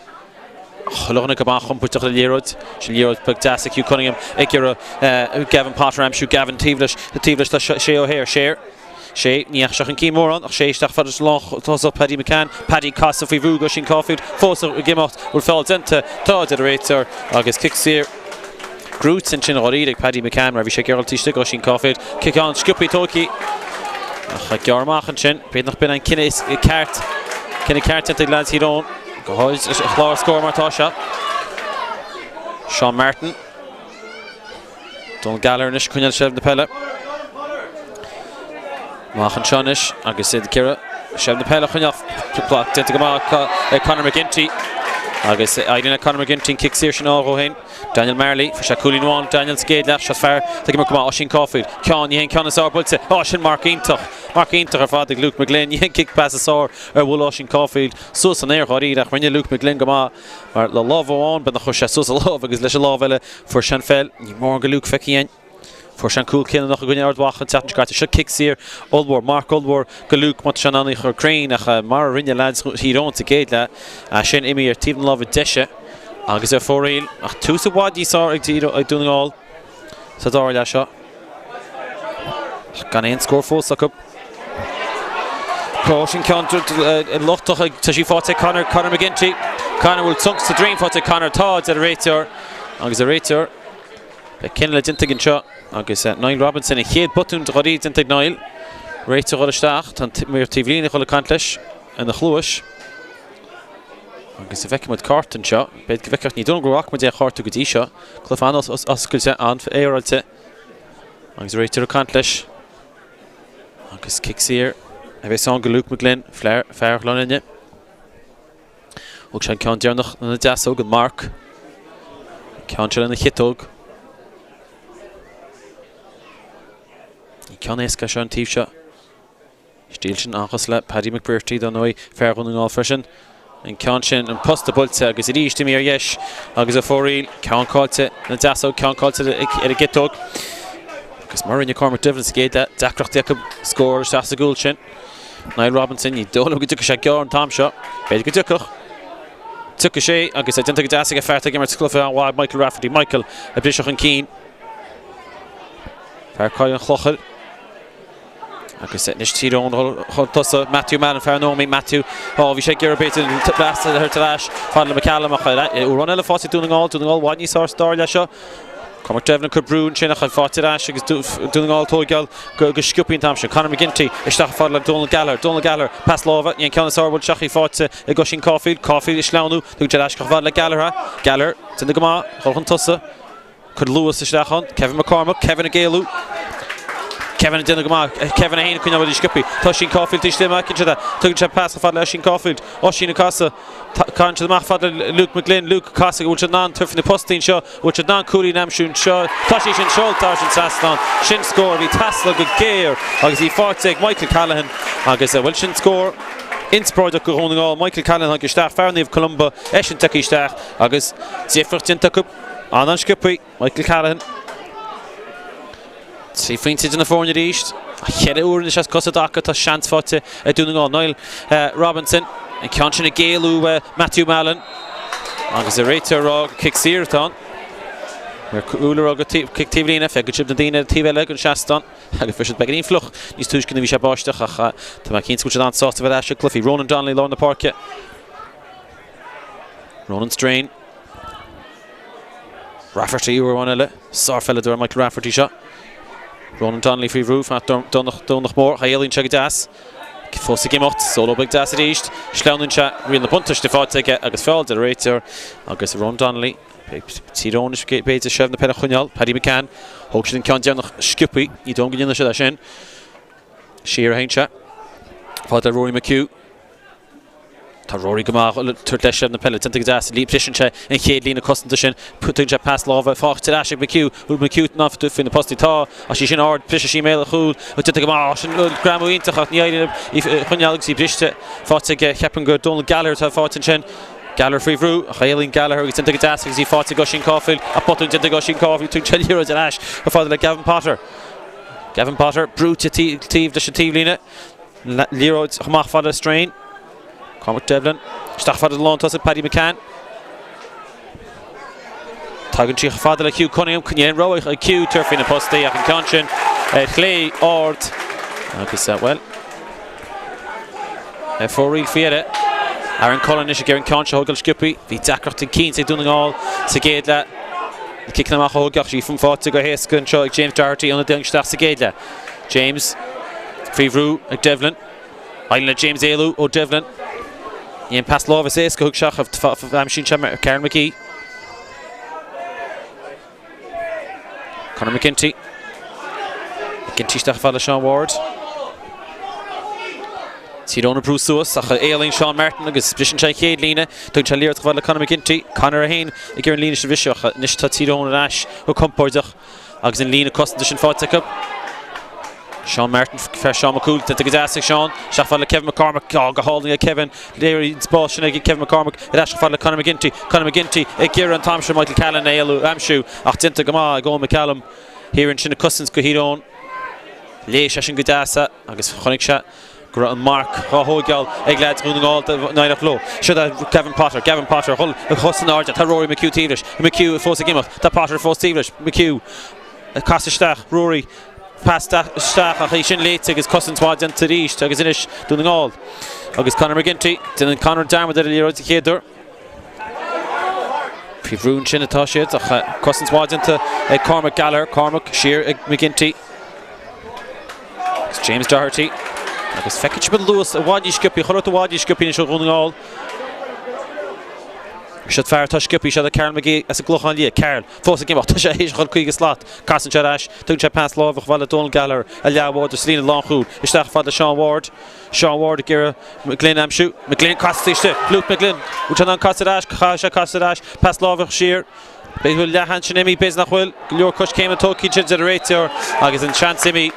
Chuile dhuine go maith compordach le liathróid. Sin liathróid beag deas ag Hugh Cunningham ag iarraidh Gavin Potter a aimsiú. Gavin taobh leis, taobh leis tá Shay O'Hare. Shay, Shay, ní dheachaigh sé chun cinn mórán ach Shay isteach fada leis an lántosach Paddy McCann. Paddy casadh faoi bhrú ag Oisín Caulfield. Fós ag imeacht. Bhfuil feall déanta? Tá, deir an réiteoir agus cic saor. Gnóite ansin dháiríre ag Paddy McCann mar bhí sé ag iarraidh dul taobh istigh d'Oisín Caulfield. Cic an-sciobtha tógtha ach gearr amach ansin. B'fhéidir nach b'in an cinneadh is ceart. Cinneadh ceart déanta ag leaids Thír Eoghain. Go háirid leis an chlár scóir mar atá sé. Seán Martin. Donal Gallagher anois ag coinneáil seilbh na peile. Amach anseo anois agus iad ag iarraidh seilbh na peile a choinneáil. Bloc déanta go maith ag Conor McGinty agus éiríonn le Conor McGinty an cic saor sin a fháil dhó féin. Daniel Marley, fuair sé cúilín amháin, Daniel sa gcéad leath, seo fear atá ag imirt go maith, Oisín Caulfield, ceann, ní hé an ceann is fearr buailte, á sin marc iontach, marc iontach ar fad ag Luke McGlynn, ní hé an cic pas is fearr ar bhuail Oisín Caulfield suas san aer dháiríre ach rinne Luke McGlynn go maith mar le lámh amháin b'fhéidir chuir sé suas a lámh agus leis an lámh eile fuair sé an pheil, ní mór go Luke feicthe againn. Fuair sé an cúl cinniúnach i gcoinne Ard Mhacha an tseachtain seo caite. Seo cic saor ollmhór, marc ollmhór go Luke má tá sé in ann í a chur cruinn ach mar a rinne leaids Thír Eoghain sa gcéad leath, sin imithe ar taobh na láimhe deise agus ar fóraoil. Ach tús i bhfad níos fearr ag Dún na nGall sa dara leath seo. Ach gan aon scór fós acu. Tá sin ceann lochtach ag tá sí faighte ag Conor, Conor McGinty. Conor bhfuil sonc sa droim faighte ag Conor tá, deir an réiteoir agus an réiteoir. Beidh cinneadh le déanamh anseo agus Niall Robinson, an chéad botún dáiríre déanta ag Niall. Réiteoir ag dul isteach, tá an maor taobh líne ag dul ag caint leis ina chluais. Agus an bhfeicfidh muid cárta anseo, b'fhéidir go bhfeicfeadh, ní dóigh liom go bhfaca muid aon chárta go dtí seo. Cluiche an-oscailte, an-fhéaráilte. Agus réiteoir ag caint leis. Agus cic saor a bheas ann go Luke McGlynn, fear Ghleann Fhinne. Thóg sé an ceann deireanach lena deasóg, an marc. An ceann seo lena chiotóg. Ní ceann éasca é seo an taobh seo. Stíl sin an-chosúil le Paddy McBrearty, dar ndóigh, fear Dhún na nGall freisin. An ceann sin, an posta buailte agus arís imithe ar dheis agus a fóraoil, ceann caillte ina deasóg, ceann caillte ar an gciotóg. Agus mar a rinne Cormac Devlin sa gcéad leath, deacrachtaí acu scór isteach sa gcúl sin. Niall Robinson, ní dóigh liom go dtiocfaidh sé gearr an t-am seo. B'fhéidir go dtiocfadh. Tiocfaidh sé agus é déanta go deas ag fear atá ag imirt cluiche an-mhaith, Michael Rafferty. Michael ag briseadh chun cinn. Fear Choill an Chlochair. Agus anois Tír Eoghain chun tosaigh, Matthew Mallon, fear an Ómaigh, Matthew, ó bhí sé ag iarraidh b'fhéidir an pas a thabhairt ar ais, fad le McCallum ach run eile faighte ag Dún na nGall, Dún na nGall i bhfad níos fearr sa dara leath seo. Cormac Devlin ag cur brú ansin ach faighte ar ais agus Dún na Ngall ag tóigeáil go sciobtha an t-am sin. Conor McGinty isteach fad le Donal Gallagher, Donal Gallagher, pas láimhe, ní an ceann is fearr a bhfuil isteach í faighte ag Oisín Caulfield, Caulfield ag sleamhnú, tugann sé ar ais chomh fada le Gallagher, Gallagher, déanta go maith, dul chun tosaigh. Cuir luas isteach ann. Kevin McCormack, Kevin ag éalú. Kevin ag déanamh go maith. Kevin é féin ag coinneáil rudaí sciobtha. Tá Oisín Caulfield taobh istigh amach ansin. Tugann sé pas chomh fada le Oisín Caulfield. Oisín ag casadh. Caitheann siad amach fada le Luke McGlynn. Luke ag casadh. An bhfuil siad in ann tabhairt faoi na postaí anseo? An bhfuil siad in ann cúilín a aimsiú anseo? Tá sí sin seolta thar an trasnán. Sin scór a bhí ag teastáil go géar agus í faighte ag Michael Callaghan agus bhuel sin scór inspioráideach do Dhún na nGall. Michael Callaghan tháinig isteach, fear Naomh Columba, eisean tagtha isteach agus difríocht déanta acu. An-an-sciobtha, Michael Callaghan. 3 phointe idir na foirne arís. Cheithre uair anois as cosa i dtaca tá seans faighte ag Dún na nGall. Niall Robinson, an ceann sin ag éalú Matthew Mallon. Agus an réiteoir ag rá gur cic saor atá ann. Ar cúl ag rá gur cic taobh líne. Feicfidh sibh na daoine ar an taobh eile den seastán. Agus bhí siad beagáinín fliuch níos túisce nuair a bhí sé ag báisteach ach tá mé cinnte go bhfuil siad an-sásta bheith ar ais ag cluichí. Ronan Donnelly lár na páirce. Ronan Strain. Rafferty uair amháin eile. Sárpheileadóir Michael Rafferty seo. Ronan Donnelly faoi bhrú, fear Domhnach Mór. Éalaíonn sé go deas. Fós ag imeacht. Solo beag deas arís. Sleamhnaíonn sé. Riail na buntáiste faighte aige agus feall deir an réiteoir. Agus Ronan Donnelly. Tír Eoghain anois b'fhéidir seilbh na peile a choinneáil. Paddy McCann. Thóg siad an ceann deireanach sciobtha. Ní dóigh liom go ndéanfaidh siad é sin. Siar a théann sé. Fad le Rory McHugh. Tá Rory go maith ag tabhairt leis seilbh na peile. Déanta go deas. Briseann sé an chéad líne cosanta sin. Tugann sé pas láimhe. Faighte ar ais ag McHugh. Bhfuil McHugh in ann faoi na postaí? Tá. Ach í sin ard. Briseann sí i mbéal an chúil. Déanta go maith. Sin greamú iontach ach ní éiríonn í a choinneáil agus í briste. Faighte ag, cheapfainn gur Donal Gallagher atá faighte ansin. Gallagher faoi bhrú. Ach éalaíonn Gallagher agus déanta go deas agus í faighte ag Oisín Caulfield. Ach botún déanta ag Oisín Caulfield. Tugann sé liathróid ar ais chomh fada le Gavin Potter. Gavin Potter brúite taobh leis an taobhlíne. Liathróid amach fada le Strain. Cormac Devlin. Isteach fada don lántosaí Paddy McCann. Tagann sí chomh fada le Hugh Cunningham. Ní aon rogha ag Hugh tabhairt faoi na postaí ach an ceann sin ar chlé ard agus, bhuel, ar fóraoil faoi dheireadh. Aaron Cullen anois ag iarraidh an ceann seo a thógáil sciobtha. Bhí deacracht eicínt ag Dún na nGall sa gcéad leath. Na ciceanna amach a thógáil ach sí faighte go héasca anseo ag James Doherty ionadaí isteach sa gcéad leath. James faoi bhrú ag Devlin. Éiríonn le James éalú ó Devlin. Ní an pas láimhe is éasca a thug sé ach aimsíonn sé Ciarán McGee. Conor McGinty. McGinty isteach fad le Sean Ward. Tír Eoghain ag brú suas ach éalaíonn Sean Martin agus briseann sé an chéad líne. Tugann sé liathróid chomh fada le Conor McGinty. Conor é féin ag iarraidh an líne sin a bhriseadh ach anois tá Tír Eoghain ar ais go compordach. Agus an líne cosanta sin faighte acu. Sean Martin, fear Seán Mac Cumhaill, déanta go deas ag Seán. Isteach fad le Kevin McCormack. Á, go hálainn ag Kevin. Léirigh an spás sin ag Kevin McCormack. Ar ais chomh fada le Conor McGinty. Conor McGinty ag iarraidh an t-am sin Michael Callahan a éalú, a aimsiú. Ach déanta go maith ag Eoin McCallum. Thiar ansin ag cosaint do Thír Eoghain. Léigh sé sin go deas é agus chonaic sé go raibh an marc dhá thóigeáil ag leaids Dhún na nGall dá n-éireodh leo. Seo é Gavin Potter. Gavin Potter a dhul a chos in airde. Tá Rory McHugh taobh leis. McHugh fós ag imeacht. Tá Potter fós taobh leis. McHugh ag casadh isteach. Rory pas isteach ach í sin léite agus cosaint mhaith déanta arís agus anois Dún na nGall agus Conor McGinty. Déanann Conor dearmad ar an liathróid sa chéad uair. Faoi bhrú ansin atá siad ach cosaint mhaith déanta ag Cormac Gallagher. Cormac siar ag McGinty. Agus James Doherty. Agus feicfidh sibh an luas i bhfad níos sciobtha, chuile shórt i bhfad níos sciobtha anois ó Dhún na nGall. Siod fear atá sciobtha, siod é Karl McGee as an gClochán Liath. Karl, fós ag imeacht, tá sé théis a dhul 50 slat. Casann sé ar ais, tugann sé pas láimhe chomh fada le Donal Gallagher, a leathbhádóir sa líne lánchúil. Isteach chomh fada le Seán Ward. Seán Ward ag iarraidh McGlynn a aimsiú. McGlynn casta istigh. Luke McGlynn. Bhfuil sé in ann casadh ar ais? Caithfidh sé casadh ar ais. Pas láimhe siar. B'fhéidir go bhfuil leathsheans sin imithe, b'fhéidir nach bhfuil. Go leor coiscéimeanna tógtha ansin, deir an réiteoir, agus an seans imithe.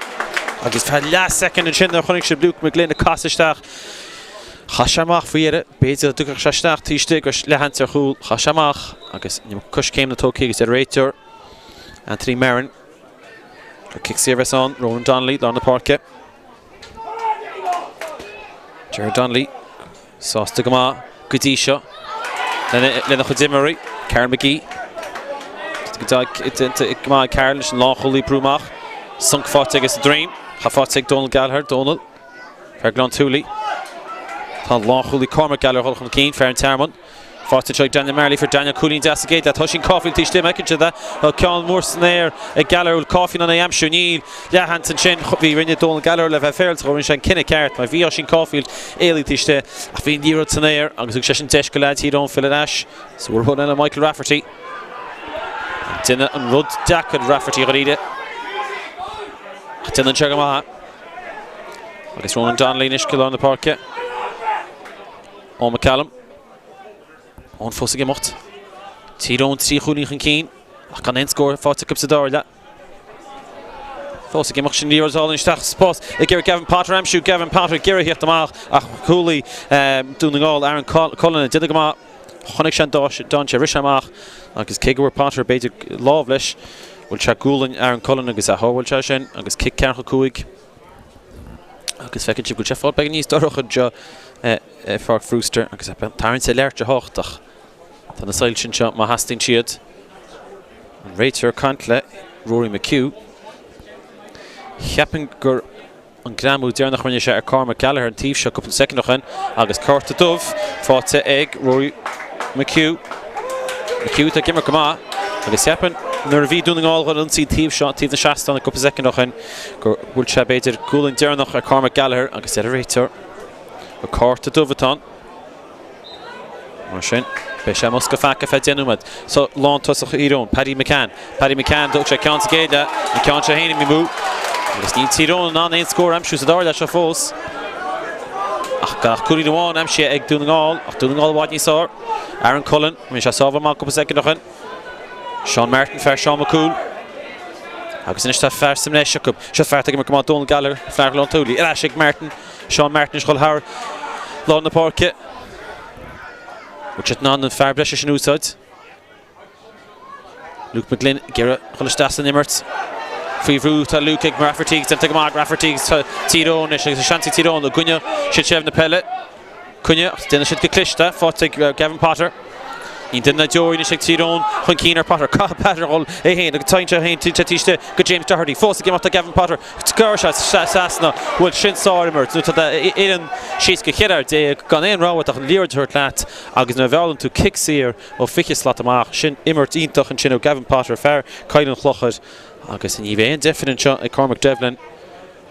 Agus feadh leath-soicind ansin nuair a chonaic sibh Luke McGlynn ag casadh isteach. Chaith sé amach faoi dheireadh. B'fhéidir dá dtiocfadh sé isteach taobh istigh go raibh leathsheans ar chúl. Chaith sé amach agus coiscéimeanna tógtha agus deir an réiteoir, Anthony Marron, gur cic saor a bheas ann. Ronan Donnelly, lár na páirce. Gerard Donnelly sásta go maith go dtí seo lena chuid imreoirí. Karl McGee go maith ag Karl leis an lánchúlaí brú amach. Sonc faighte aige sa droim. Tá faighte ag Donal Gallagher. Donal, fear Ghleann tSúilí. Tá an lánchúlaí Cormac Gallagher ag dul chun cinn, fear an Tearmainn. Faighte anseo ag Daniel Marley fuair Daniel cúilín deas sa gcéad leath. Tá Oisín Caulfield taobh istigh, an bhfeiceann sibh é? Tá ceann mór san aer ag Gallagher. Bhfuil Caulfield in ann é a aimsiú? Níl. Leathsheans ansin. Bhí rinne Donal Gallagher le bheith féaráilte rinne sé an cinneadh ceart mar bhí Oisín Caulfield éalaithe taobh istigh ach bhí an liathróid san aer agus thug sé sin deis go leaids Thír Eoghain filleadh ar ais. Sa bhfuair rud eile Michael Rafferty. Déanann an rud deacair Rafferty dháiríre. Ach déanann sé go maith. Agus Ronan Donnelly anois go lár na páirce. Eoin McCallum. Eoin fós ag imeacht. Tír Eoghain 3 chúilín chun cinn ach gan aon scór faighte acu sa dara leath. Fós ag imeacht sin liathróid álainn isteach sa spás ag iarraidh Gavin Potter a aimsiú. Gavin Potter ag iarraidh theacht amach ach cúlaí Dún na nGall Aaron Cullen ag déanamh go maith. Chonaic sé an dainséar, rith sé amach agus cé go bhfuair Potter b'fhéidir lámh leis, bhuail sé gualainn Aaron Cullen agus shábháil sé sin agus cic ceathracha 5. Agus feiceann sibh go bhfuil sé fáil beagán níos dorcha anseo i Pháirc Bhrewster agus tarraingt ar leathuair tar éis a 8 ach tá na soilse anseo má theastaíonn siad. An réiteoir ag caint le Rory McHugh. Cheapfainn gur an greamú deireanach a rinne sé ar Cormac Gallagher an taobh seo cúpla soicind ó shin agus cárta dubh faighte ag Rory McHugh. McHugh atá ag imirt go maith agus cheapfainn nuair a bhí Dún na nGall ag ionsaí an taobh seo, taobh na seastán cúpla soicind ó shin gur bhuail sé b'fhéidir gualainn deireanach ar Cormac Gallagher agus deir an réiteoir gur cárta dubh atá ann. Mar sin, beidh sé i mbosca feaca feadh 10 nóiméad. So, lántosach Thír Eoghain, Paddy McCann. Paddy McCann, thóg sé ceann sa gcéad leath, an ceann seo féin imithe amú. Agus níl Tír Eoghain in ann aon scór a aimsiú sa dara leath seo fós. Ach gach cúilín amháin aimsithe ag Dún na nGall, ach Dún na nGall i bhfad níos fearr. Aaron Cullen, rinne sé sábháil maith cúpla soicind ó shin. Seán Martin, fear Seán McCool. Agus anois tá fear sa mbreis acu. Seo fear atá ag imirt go maith, Donal Gallagher, fear Ghleann tSúilí. Ar ais ag Martin. Seán Martin anois ag dul thar lár na páirce. Bhfuil siad in ann an fear breise sin a úsáid? Luke McGlynn ag iarraidh dul isteach san imirt. Faoi bhrú tá Luke ag Rafferty, déanta go maith ag Rafferty agus tá Tír Eoghain anois agus seans ag Tír Eoghain i gcoinne siad seilbh na peile. Coinne, ach déanann siad go cliste, faighte ag Gavin Potter. Níl duine ná deoraí anois ag Tír Eoghain chun cinn ar Potter. Caithfidh Potter a dhul é féin agus téann sé féin taobh istigh go James Doherty. Fós ag imeacht do Gavin Potter. Sciorr sé trasna. Bhuel, sin sárimirt. Nuair atá d'fhoireann síos go 14 fhear gan aon rogha ach an liathróid a thabhairt leat agus nuair a mheallann tú cic saor ó 20 slat amach, sin imirt iontach ansin ó Gavin Potter, fear Choill an Chlochair. Agus ní bheidh aon deifir anseo ag Cormac Devlin.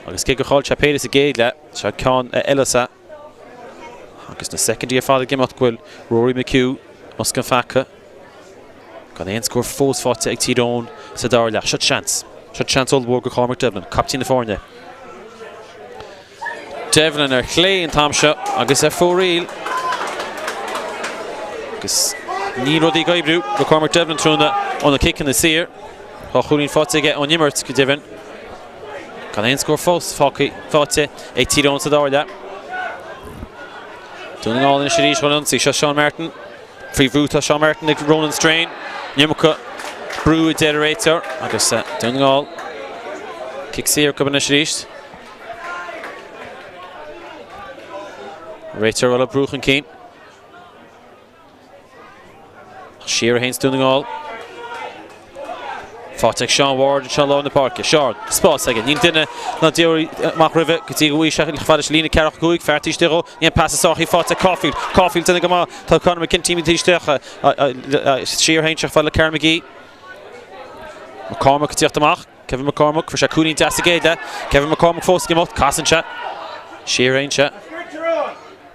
Agus cé gur chaill sé péire sa gcéad leath, seo ceann eile sa. Agus na soicindí ar fad ag imeacht go bhfuil Rory McHugh i mbosca an pheaca. Gan aon scór fós faighte ag Tír Eoghain sa dara leath. Seo seans. Seo seans ollmhór go Cormac Devlin, caiptín na foirne. Devlin ar chlé an t-am seo agus ar fóraoil. Agus níl rudaí ag oibriú do Cormac Devlin tráthnóna ó na ciceanna saor. Tá chúilín faighte aige ón imirt go deimhin. Gan aon scór fós faighte ag Tír Eoghain sa dara leath. Dún na nGall anois arís chun ionsaí. Seo Seán Martin. Faoi bhrú tá Seán Martin ag Ronan Strain. An iomarca brú a deir an réiteoir agus Dún na nGall. Cic saor acu anois arís. Réiteoir eile brú chun cinn. Siar a théanns Dún na nGall. Faighte ag Seán Ward anseo i lár na páirce. Seán, spás aige. Níl duine ná deoraí amach roimhe go dtí go bhfaighidh sé chomh fada leis an líne 45. Fear taobh istigh dhó. Ní an pas is fearr faighte ag Caulfield. Caulfield déanamh go maith. Tá Conor McEntee taobh istigh. Siar a théann sé chomh fada le Karl McGee. McCormack ag tíocht amach. Kevin McCormack, fuair sé cúilín deas sa gcéad leath. Kevin McCormack fós ag imeacht. Casann sé. Siar a théann sé.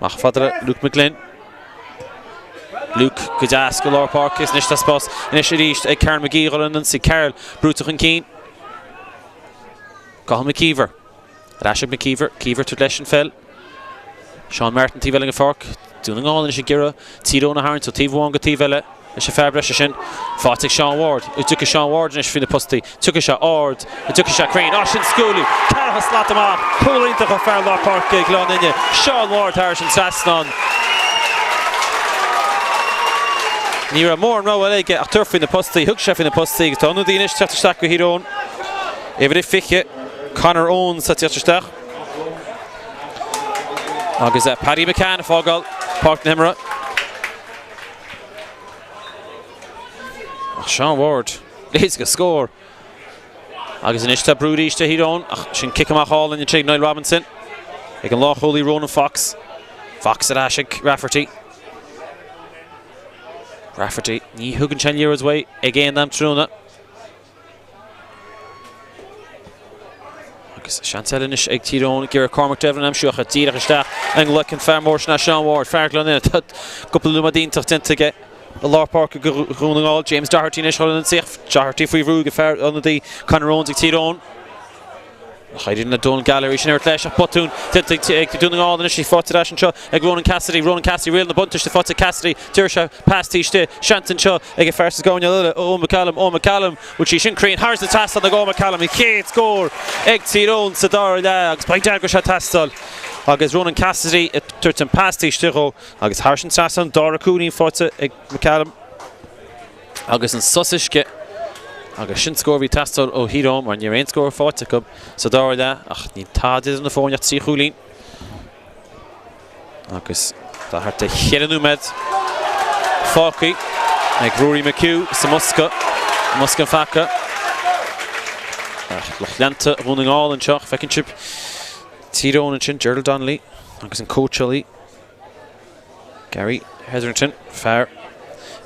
Amach fada le Luke McGlynn. Luke go deas go lár páirce is anois tá spás anois arís ag Karl McGee dhul ar an ionsaí. Karl brúite chun cinn. Cathal McKeever. Ar ais ag McKeever. Keever tabhairt leis an pheil. Seán Martin taobh eile den pháirc. Dún na nGall anois ag iarraidh Tír Eoghain a tharraingt ó taobh amháin go taobh eile leis an fear breise sin. Faighte ag Seán Ward. An dtiocfaidh Seán Ward anois faoi na postaí. Tiocfaidh sé ard. An dtiocfaidh sé cruinn. Á sin scualadh. Ceathracha slat amach. Cúl iontach ó fear lár páirce Ghleann Fhinne. Seán Ward thairis an trasnán. Ní raibh mórán rogha eile aige ach tabhairt faoi na postaí. Thug sé faoi na postaí agus tá ionadaí anois teacht isteach go Thír Eoghain. Uimhir a 20, Conor Owens ag teacht isteach. Agus Paddy McCann ag fágáil páirc na himeartha. Ach Seán Ward, leithéid de scór. Agus anois tá brú arís ar Thír Eoghain ach sin cic amach álainn ansin ag Niall Robinson ag an lánchúlaí Ronan Fox. Fox ar ais ag Rafferty. Rafferty, ní thugann sé an liathróid uaidh ag aon am tráthnóna. Agus seans eile anois ag Tír Eoghain ag iarraidh Cormac Devlin a aimsiú ach díreach isteach i nglaic an fear mór sin Seán Ward, fear Ghleann Fhinne. Tá cúpla nóiméad iontach déanta aige i lár páirce do Dhún na nGall. James Doherty anois chun an ionsaí ach Doherty faoi bhrú ag fear ionadaí Conor Owens ag Tír Eoghain. Ach éiríonn le Donal Gallagher í sin a thabhairt leis ach botún déanta ag Dún na nGall anois í faighte ar ais anseo ag Ronan Cassidy. Ronan Cassidy riail na buntáiste faighte ag Cassidy. Deir sé pas taobh istigh. Seans anseo ag an fear sa gcoirnéal eile, Eoin McCallum. Eoin McCallum, bhfuil sí sin cruinn? Thar an trasnán ag Eoin McCallum, an chéad scór ag Tír Eoghain sa dara leath agus beidh deacair sé teastáil agus Ronan Cassidy ag tabhairt an pas taobh istigh dhó agus thar an trasnán, dara cúilín faighte ag McCallum. Agus an sos uisce agus sin scór a bhí ag teastáil ó Thír Eoghain mar ní raibh aon scór faighte acu sa dara leath ach níl tada idir na foirne ach 3 chúilín. Agus tá thart ar cheithre nóiméad fágtha ag Ruairí McHugh sa mbosca, i mbosca an phaca. Ach lucht leanta Dhún na nGall anseo, feiceann sibh Tír Eoghain ansin, Gerald Donnelly agus an cóitseálaí. Gary Hetherington, fear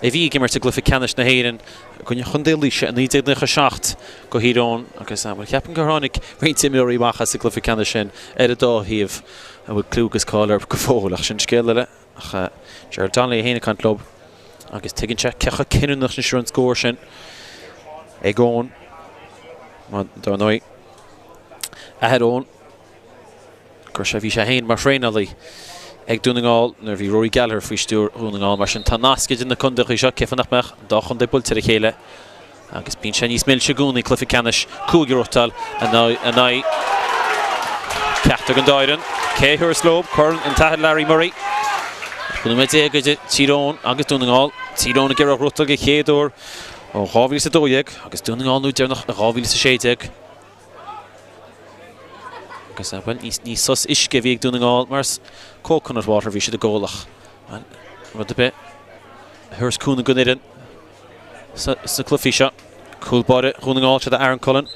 a bhí ag imirt i gcluiche ceannais na hÉireann i gcoinne Chontae Laoise i 1997 do Thír Eoghain agus bhuel ceapaim gur tháinig roinnt imreoirí amach as an gcluiche ceannais sin ar an dá thaobh a bhfuil clú agus cáil orthu go fóill ach sin scéal eile ach Gerald Donnelly é féin ag caint leo agus tuigeann sé cé chomh cinniúnach is an scór sin ag Eoin mar dar ndóigh athair Eoin Gur sé bhí sé féin mar thraenálaí ag Dún na nGall nuair a bhí Rory Gallagher faoi stiúir Dhún na nGall. Mar sin tá nasc idir na contaetha seo, cén fáth nach mbeadh an dá chontae buailte ar a chéile agus bíonn sé níos milse i gcónaí cluiche ceannais cúige a reáchtáil in aghaidh ceachtar den dá fhoireann. Cé a thabharfas leo Corn an tAthair Larry Murray? 12 nóiméad idir Tír Eoghain agus Dún na nGall. Tír Eoghain ag iarraidh a ghnóthachtáil den chéad uair ó 2012 agus Dún na nGall an uair deireanach i 2016. Agus, bhuel, ní sos uisce a bhí ag Dún na nGall mar is coconut water a bhí siad ag ól ach, bhuel, rud ar bith a thabharfas cúnamh don fhoireann sna cluichí seo. Cúl báire Dhún na nGall, siod é Aaron Cullen.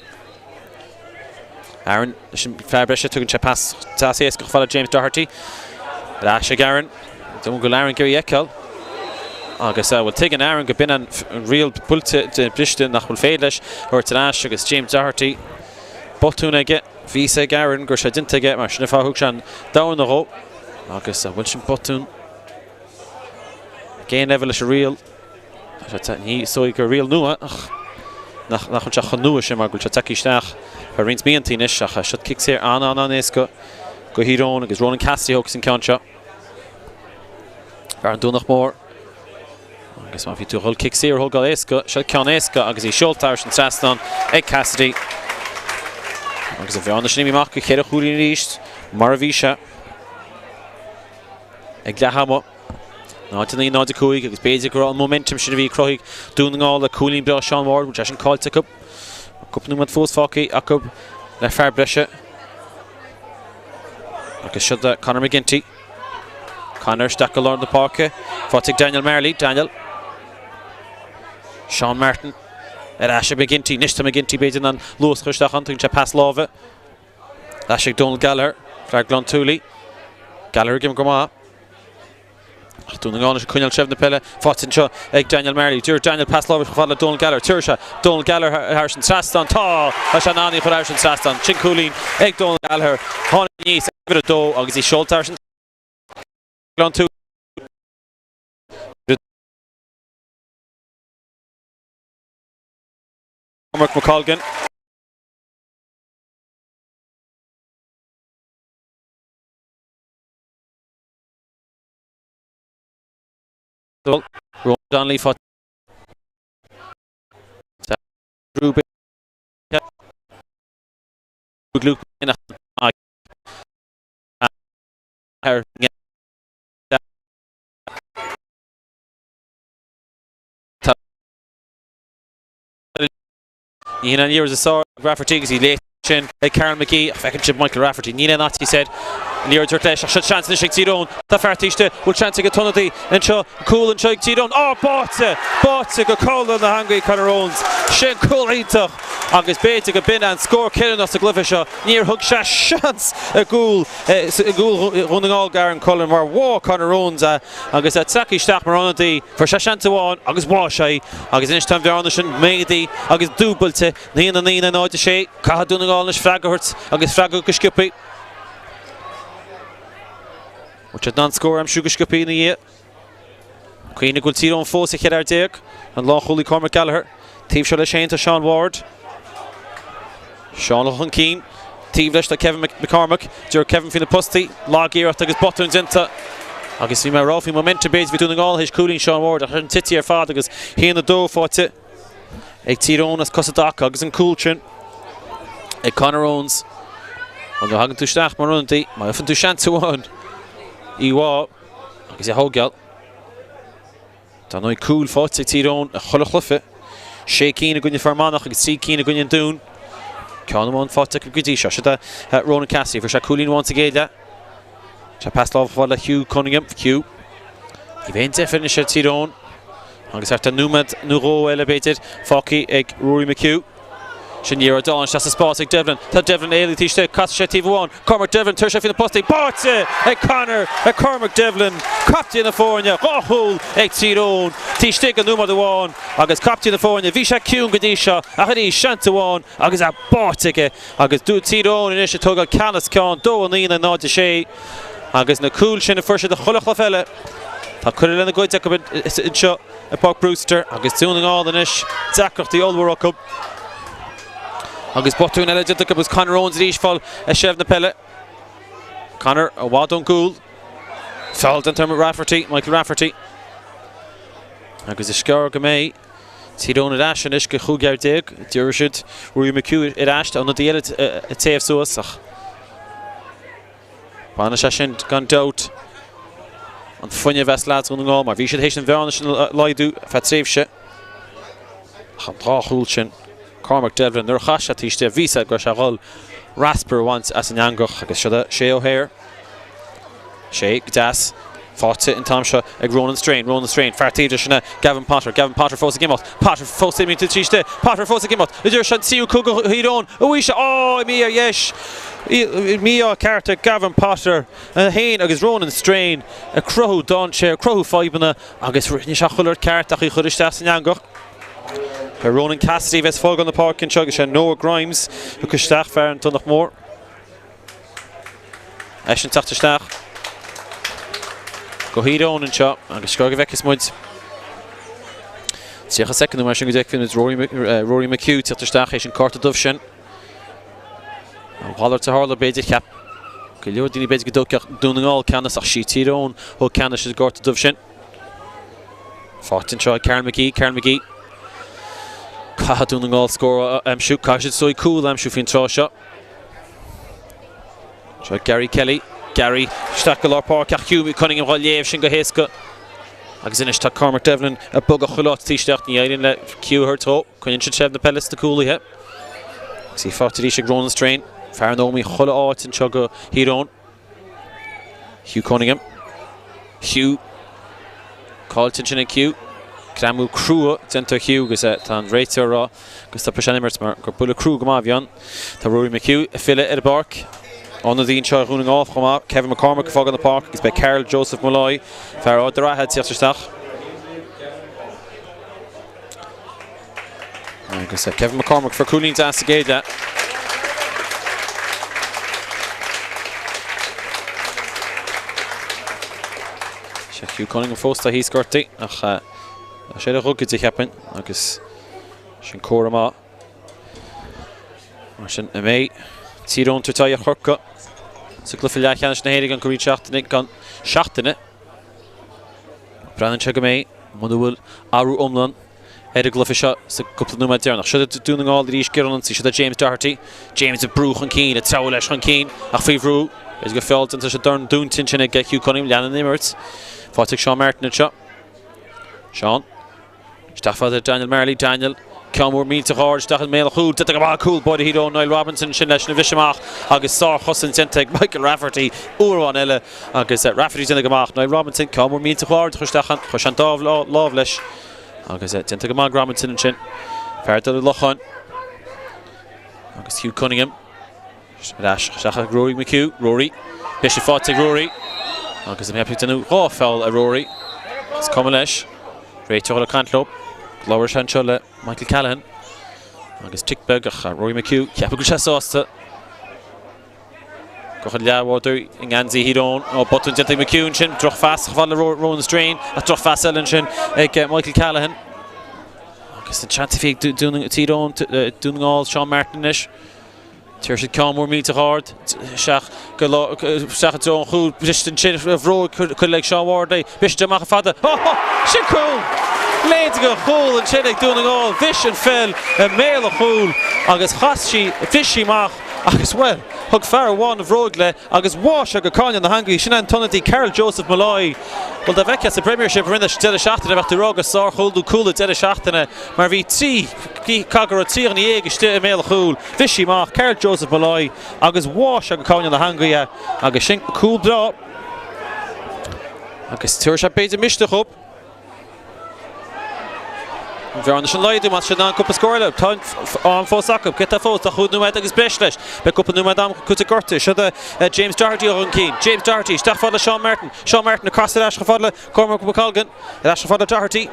Aaron, leis an fear breise, tugann sé pas deas éasca chomh fada le James Doherty. Ar ais ag Aaron. Dóigh go bhfuil Aaron ag iarraidh a fheiceáil. Agus, bhuel, tuigeann Aaron go b'in an riail buailte de briste nach bhfuil féidir leis a thabhairt ar ais agus James Doherty botún aige. Bhí fhios ag Aaron go raibh sé déanta aige mar sin an fáth thug sé an dorn dhó. Agus, bhuel, sin botún ag aon leibhéal leis an riail. Ní is dóigh gur riail nua ach nach bhfuil sé chomh nua sin mar go bhfuil sé tagtha isteach ar roinnt míontaí anois ach seo cic saor an-an-an-éasca do Thír Eoghain agus Ronan Cassidy a thógfas an ceann seo. Fear an Domhnach Mór. Agus má bhí tú ag dul cic saor a thógáil éasca, seo ceann éasca agus í seolta thar an trasnán ag Cassidy. Agus an bhearna sin imithe amach go cheithre chúilín arís mar a bhí sé ag leath ama. 0-9, 0-5 agus b'fhéidir go raibh an momentum sin a bhí cruthaithe ag Dún na nGall le cúilín breá Sean Ward, bhfuil sé sin caillte acu. Cúpla nóiméad fós fágtha acu le fear breise. Agus seo do Conor McGinty. Conor isteach go lár na páirce. Faighte ag Daniel Marley. Daniel. Sean Martin. Ar ais ag McGinty. Anois tá McGinty b'fhéidir in ann luas a chur isteach ann. Tugann sé pas láimhe. Ar ais ag Donal Gallagher. Fear Ghleann tSúilí. Gallagher ag imirt go maith. Ach Dún na nGall anois ag coinneáil seilbh na peile. Faighte anseo ag Daniel Marley. D'iarr Daniel pas láimhe chomh fada le Donal Gallagher. Tabharfaidh sé Donal Gallagher thar an trasnán. Tá! Tá sé in ann í a chur thar an trasnán. Sin cúilín ag Donal Gallagher. Tháinig aníos uimhir a dó agus í seolta thar an Gleann Tsúilí. Cormac McColgan. Ronan Donnelly fá Ní hin an liathróid is fearr ag Rafferty agus í léite sin ag Karl McGee ach feiceann sibh Michael Rafferty. Níl aon fhaitíos air an liathróid a thabhairt leis ach seo seans anois ag Tír Eoghain. Tá fear taobh istigh. Bhfuil seans ag an t-ionadaí anseo? Cúl anseo ag Tír Eoghain. Á, báite! Báite go colúr na heangaí Conor Owens. Sin cúl iontach agus b'fhéidir go b'in an scór cinniúnach sa gcluiche seo. Níor thug sé seans i gcúl i gcúl Dhún na nGall Aaron Cullen mar bháigh Conor Owens é. Agus é tagtha isteach mar ionadaí, fuair sé seans amháin agus bháigh sé í. Agus anois tá an bhearna sin méadaithe agus dúbailte, 1, 9, 0, 6. Caithfidh Dún na nGall anois freagra a thabhairt agus freagra go sciobtha. Bhfuil siad in ann scór a aimsiú go sciobtha ina dhiaidh? Cuimhnigh go bhfuil Tír Eoghain fós ag 14 fhear, an lánchúlaí Cormac Gallagher. Taobh seo leis féin tá Seán Ward. Seán chun cinn. Taobh leis tá Kevin McCormack. Deir Kevin faoi na postaí. Lag-iarracht agus botún déanta. Agus bhí mé ag rá faoi momentum b'fhéidir bhí Dún na nGall théis cúilín Seán Ward ach sin tite ar fad agus 1-2 faighte ag Tír Eoghain as cos i dtaca agus an cúl sin ag Conor Owens. Nuair a thagann tú isteach mar ionadaí, má fhaigheann tú seans amháin í a bhá agus é a thógáil. Dar ndóigh cúil faighte ag Tír Eoghain i chuile chluiche, sé cinn i gcoinne Fear Manach agus 3 cinn i gcoinne an Dúin. Ceann amháin faighte acu go dtí seo. Siod é Ronan Cassidy. Fuair sé cúilín amháin sa gcéad leath. Sé pas láimhe chomh fada le Hugh Cunningham. Hugh. Ní bheidh aon deifir anois ar Tír Eoghain agus thart ar nóiméad nó dhó eile b'fhéidir fágtha ag Rory McHugh. Sin liathróid isteach sa spás ag Devlin. Tá Devlin éalaithe taobh istigh. Casfaidh sé taobh amháin. Cormac Devlin, tabharfaidh sé faoi na postaí. Báite ag Conor, ag Cormac Devlin. Captaen na foirne, 2 chúl ag Tír Eoghain taobh istigh de nóiméad amháin agus captaen na foirne, bhí sé ciúin go dtí seo ach arís seans amháin agus é báite aige agus Tír Eoghain anois ag tógáil ceannas ceann 2 9 0 6 agus na cúil sin a fuair siad i chuile chluiche eile tá curtha lena gcuid acu anseo. I bPáirc Brewster agus Dún na nGall anois, deacrachtaí ollmhór acu agus botún eile déanta acu agus Conor Owens arís ag fáil seilbh na peile. Conor i bhfad ón gcúl. Feall déanta ar Rafferty, Michael Rafferty. Agus is gearr go mbeidh Tír Eoghain ar ais anois go 15 fhear. D'iarr siad Rory McHugh ar ais, ionadaí eile ag téamh suas ach Baineann sé sin, gan dabht, an fuinneamh as leaids Dhún na nGall mar bhí siad théis an bhearna sin a laghdú ar feadh tréimhse. Ach an dá chúl sin, Cormac Devlin, nuair a chas sé taobh istigh, bhí a fhios go raibh sé ag dhul raspar a bhaint as an eangach agus siod é Shea O'Hare. Shea go deas. Faighte an t-am seo ag Ronan Strain. Ronan Strain, fear taobh leis sin é Gavin Potter. Gavin Potter fós ag imeacht. Potter fós ag imeacht taobh istigh. Potter fós ag imeacht. Idir seo an tríú cúl do Thír Eoghain. Bhí sé, á, imithe ar dheis. Mí-ádh ceart ag Gavin Potter féin agus Ronan Strain ag cruthú dainséir, ag cruthú fadhbanna agus rinne sé chuile rud ceart ach í a chur isteach san eangach. Beidh Ronan Cassidy a bheas ag fágáil na páirce anseo agus sé Noah Grimes a thiocfaidh isteach, fear an Domhnach Mór. Eisean teacht isteach do Thír Eoghain anseo agus seo go bhfeicfeas muid 30 soicind nó mar sin go bhfeicfidh muid Rory McHugh teacht isteach théis an cárta dubh sin. A mhalairt a tharla b'fhéidir, cheap go leor daoine b'fhéidir go dtógfadh Dún na nGall ceannas ach sí Tír Eoghain a thóg ceannas sa gcárta dubh sin. Faighte anseo ag Karl McGee, Karl McGee. Caithfidh Dún na nGall scór a aimsiú, caithfidh siad is dóigh cúl a aimsiú faoin tráth seo. Seo Gary Kelly. Gary isteach go lár páirce ach Hugh Cunningham dhá léamh sin go héasca. Agus anois tá Cormac Devlin ag bogadh chuile áit taobh istigh. Ní éiríonn le Hugh a thabhairt dhó. Coinníonn siad seilbh na peile sna cúlaithe. Agus í faighte arís ag Ronan Strain. Fear an Ómaigh chuile áit anseo do Thír Eoghain. Hugh Cunningham. Hugh. Caillte ansin ag Hugh. Greamú crua déanta ar Hugh agus tá an réiteoir ag rá go stopfaidh sé an imirt mar gur buille crua go maith a bhí ann. Tá Ruairí McHugh ag filleadh ar an bpáirc. Ionadaí anseo ar Dhún na nGall chomh maith, Kevin McCormack ag fágáil na páirce agus beidh Karl Joseph Molloy, fear Ard an Rátha, ag tíocht isteach. Agus Kevin McCormack fuair cúilín deas sa gcéad leath. Sé Hugh Cunningham fós atá thíos gortaithe ach tá sé ar a ghogaide cheapfainn agus sin comhartha maith. Mar sin, an mbeidh Tír Eoghain ag tabhairt aghaidh ar Chorcaigh sa gcluiche leathcheannais na hÉireann gan roinnt seachtaine gan seachtaine? Breathnaíonn sé go mbeidh, muna bhfuil athrú iomlán ar an gcluiche seo sa gcúpla nóiméad deireanach. Seo Dún na nGall arís ag iarraidh an ionsaí. Seo James Doherty. James ag brú chun cinn, ag treabhadh leis chun cinn ach faoi bhrú. B'fhéidir go feall déanta leis an dorn dúinte ansin ag Hugh Cunningham. Leanann an imirt. Faighte ag Seán Martin anseo. Seán. Isteach fada Daniel Marley, Daniel, ceann mór millteach ard isteach i mbéal an chúil, déanta go maith, cúl báire Thír Eoghain, Niall Robinson ansin leis an bhriseadh amach agus sárchosaint déanta ag Michael Rafferty uair amháin eile agus Rafferty déanta go maith, Niall Robinson, ceann mór millteach ard a chur isteach ann, chuir sé an dá lámh leis agus déanta go maith ag Robinson ansin, fear Doire Locháin agus Hugh Cunningham. Ar ais isteach ag Rory McHugh. Rory. Briseadh faighte ag Rory. Agus an mbeidh déanamh 2 feall ar Rory. Is cuma leis. Réiteoir ag caint leo. Labhair sé anseo le Michael Callahan. Agus tic beag ach Rory McHugh. Ceapadh go bhfuil sé sásta. Go leathbhádóir i ngeansaí Thír Eoghain. Ó, botún déanta ag McHugh ansin. Drochphas chomh fada le Ronan Strain. Ach drochphas eile ansin ag Michael Callahan. Agus an seans a bhí ag Tír Eoghain, Dún na nGall, Seán Martin anois. Tabharfaidh siad ceann mór millteach ard isteach go isteach i dtreo an chúil. Briste ansin ar bhróig cuireadh ag Seán Ward é. Briste amach fada. Ó! Sin cúl! Léide den chúl ansin ag Dún na nGall. Bhris an pheil i mbéal an chúil agus chas sí, bhris sí amach agus, bhuel, thug fear amháin a bhróig léi agus bháigh sé go cráinne na heangaí. Sin é an t-ionadaí Karl Joseph Molloy. Bhuel, dá bhfeicfeá sa bPremiership a rinne sé deireadh seachtaine bheadh tú ag rá gur sárchúl nó cúl an deireadh seachtaine mar bhí 3, caithfidh go raibh 13 dhuine istigh i mbéal an chúil. Bhris sí amach, Karl Joseph Molloy, agus bháigh sé go cráinne na heangaí é agus sin cúl breá. Agus tabharfaidh sé b'fhéidir misneach dhóibh. An bhearna sin a laghdú má tá siad in ann cúpla scór eile. Tá am fós acu. Giota fós. Tá chúig nóiméad agus breis leis. Beidh cúpla nóiméad am caite gortaithe. Seo é James Doherty chun cinn. James Doherty isteach fad le Seán Martin. Seán Martin ag casadh ar ais chomh fada le Cormac McColgan. Ar ais chomh fada le Doherty.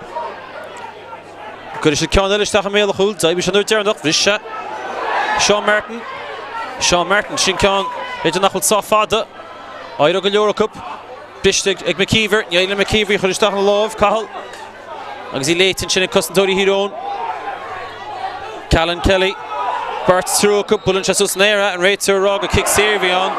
Cuirfidh siad ceann eile isteach i mbéal an chúil. D'oibrigh sé an uair deireanach. Bhris sé. Seán Martin. Seán Martin. Sin ceann b'fhéidir nach bhfuil sách fada. Éireoidh go leor acu. Briste ag McKeever, ní éiríonn le McKeever í a chur isteach ina lámh, Cathal, agus í léite ansin ag cosantóirí Thír Eoghain. Callan Kelly, beirt triúr acu, buaileann sé suas san aer é, an réiteoir ag rá gur cic saor a bhí ann.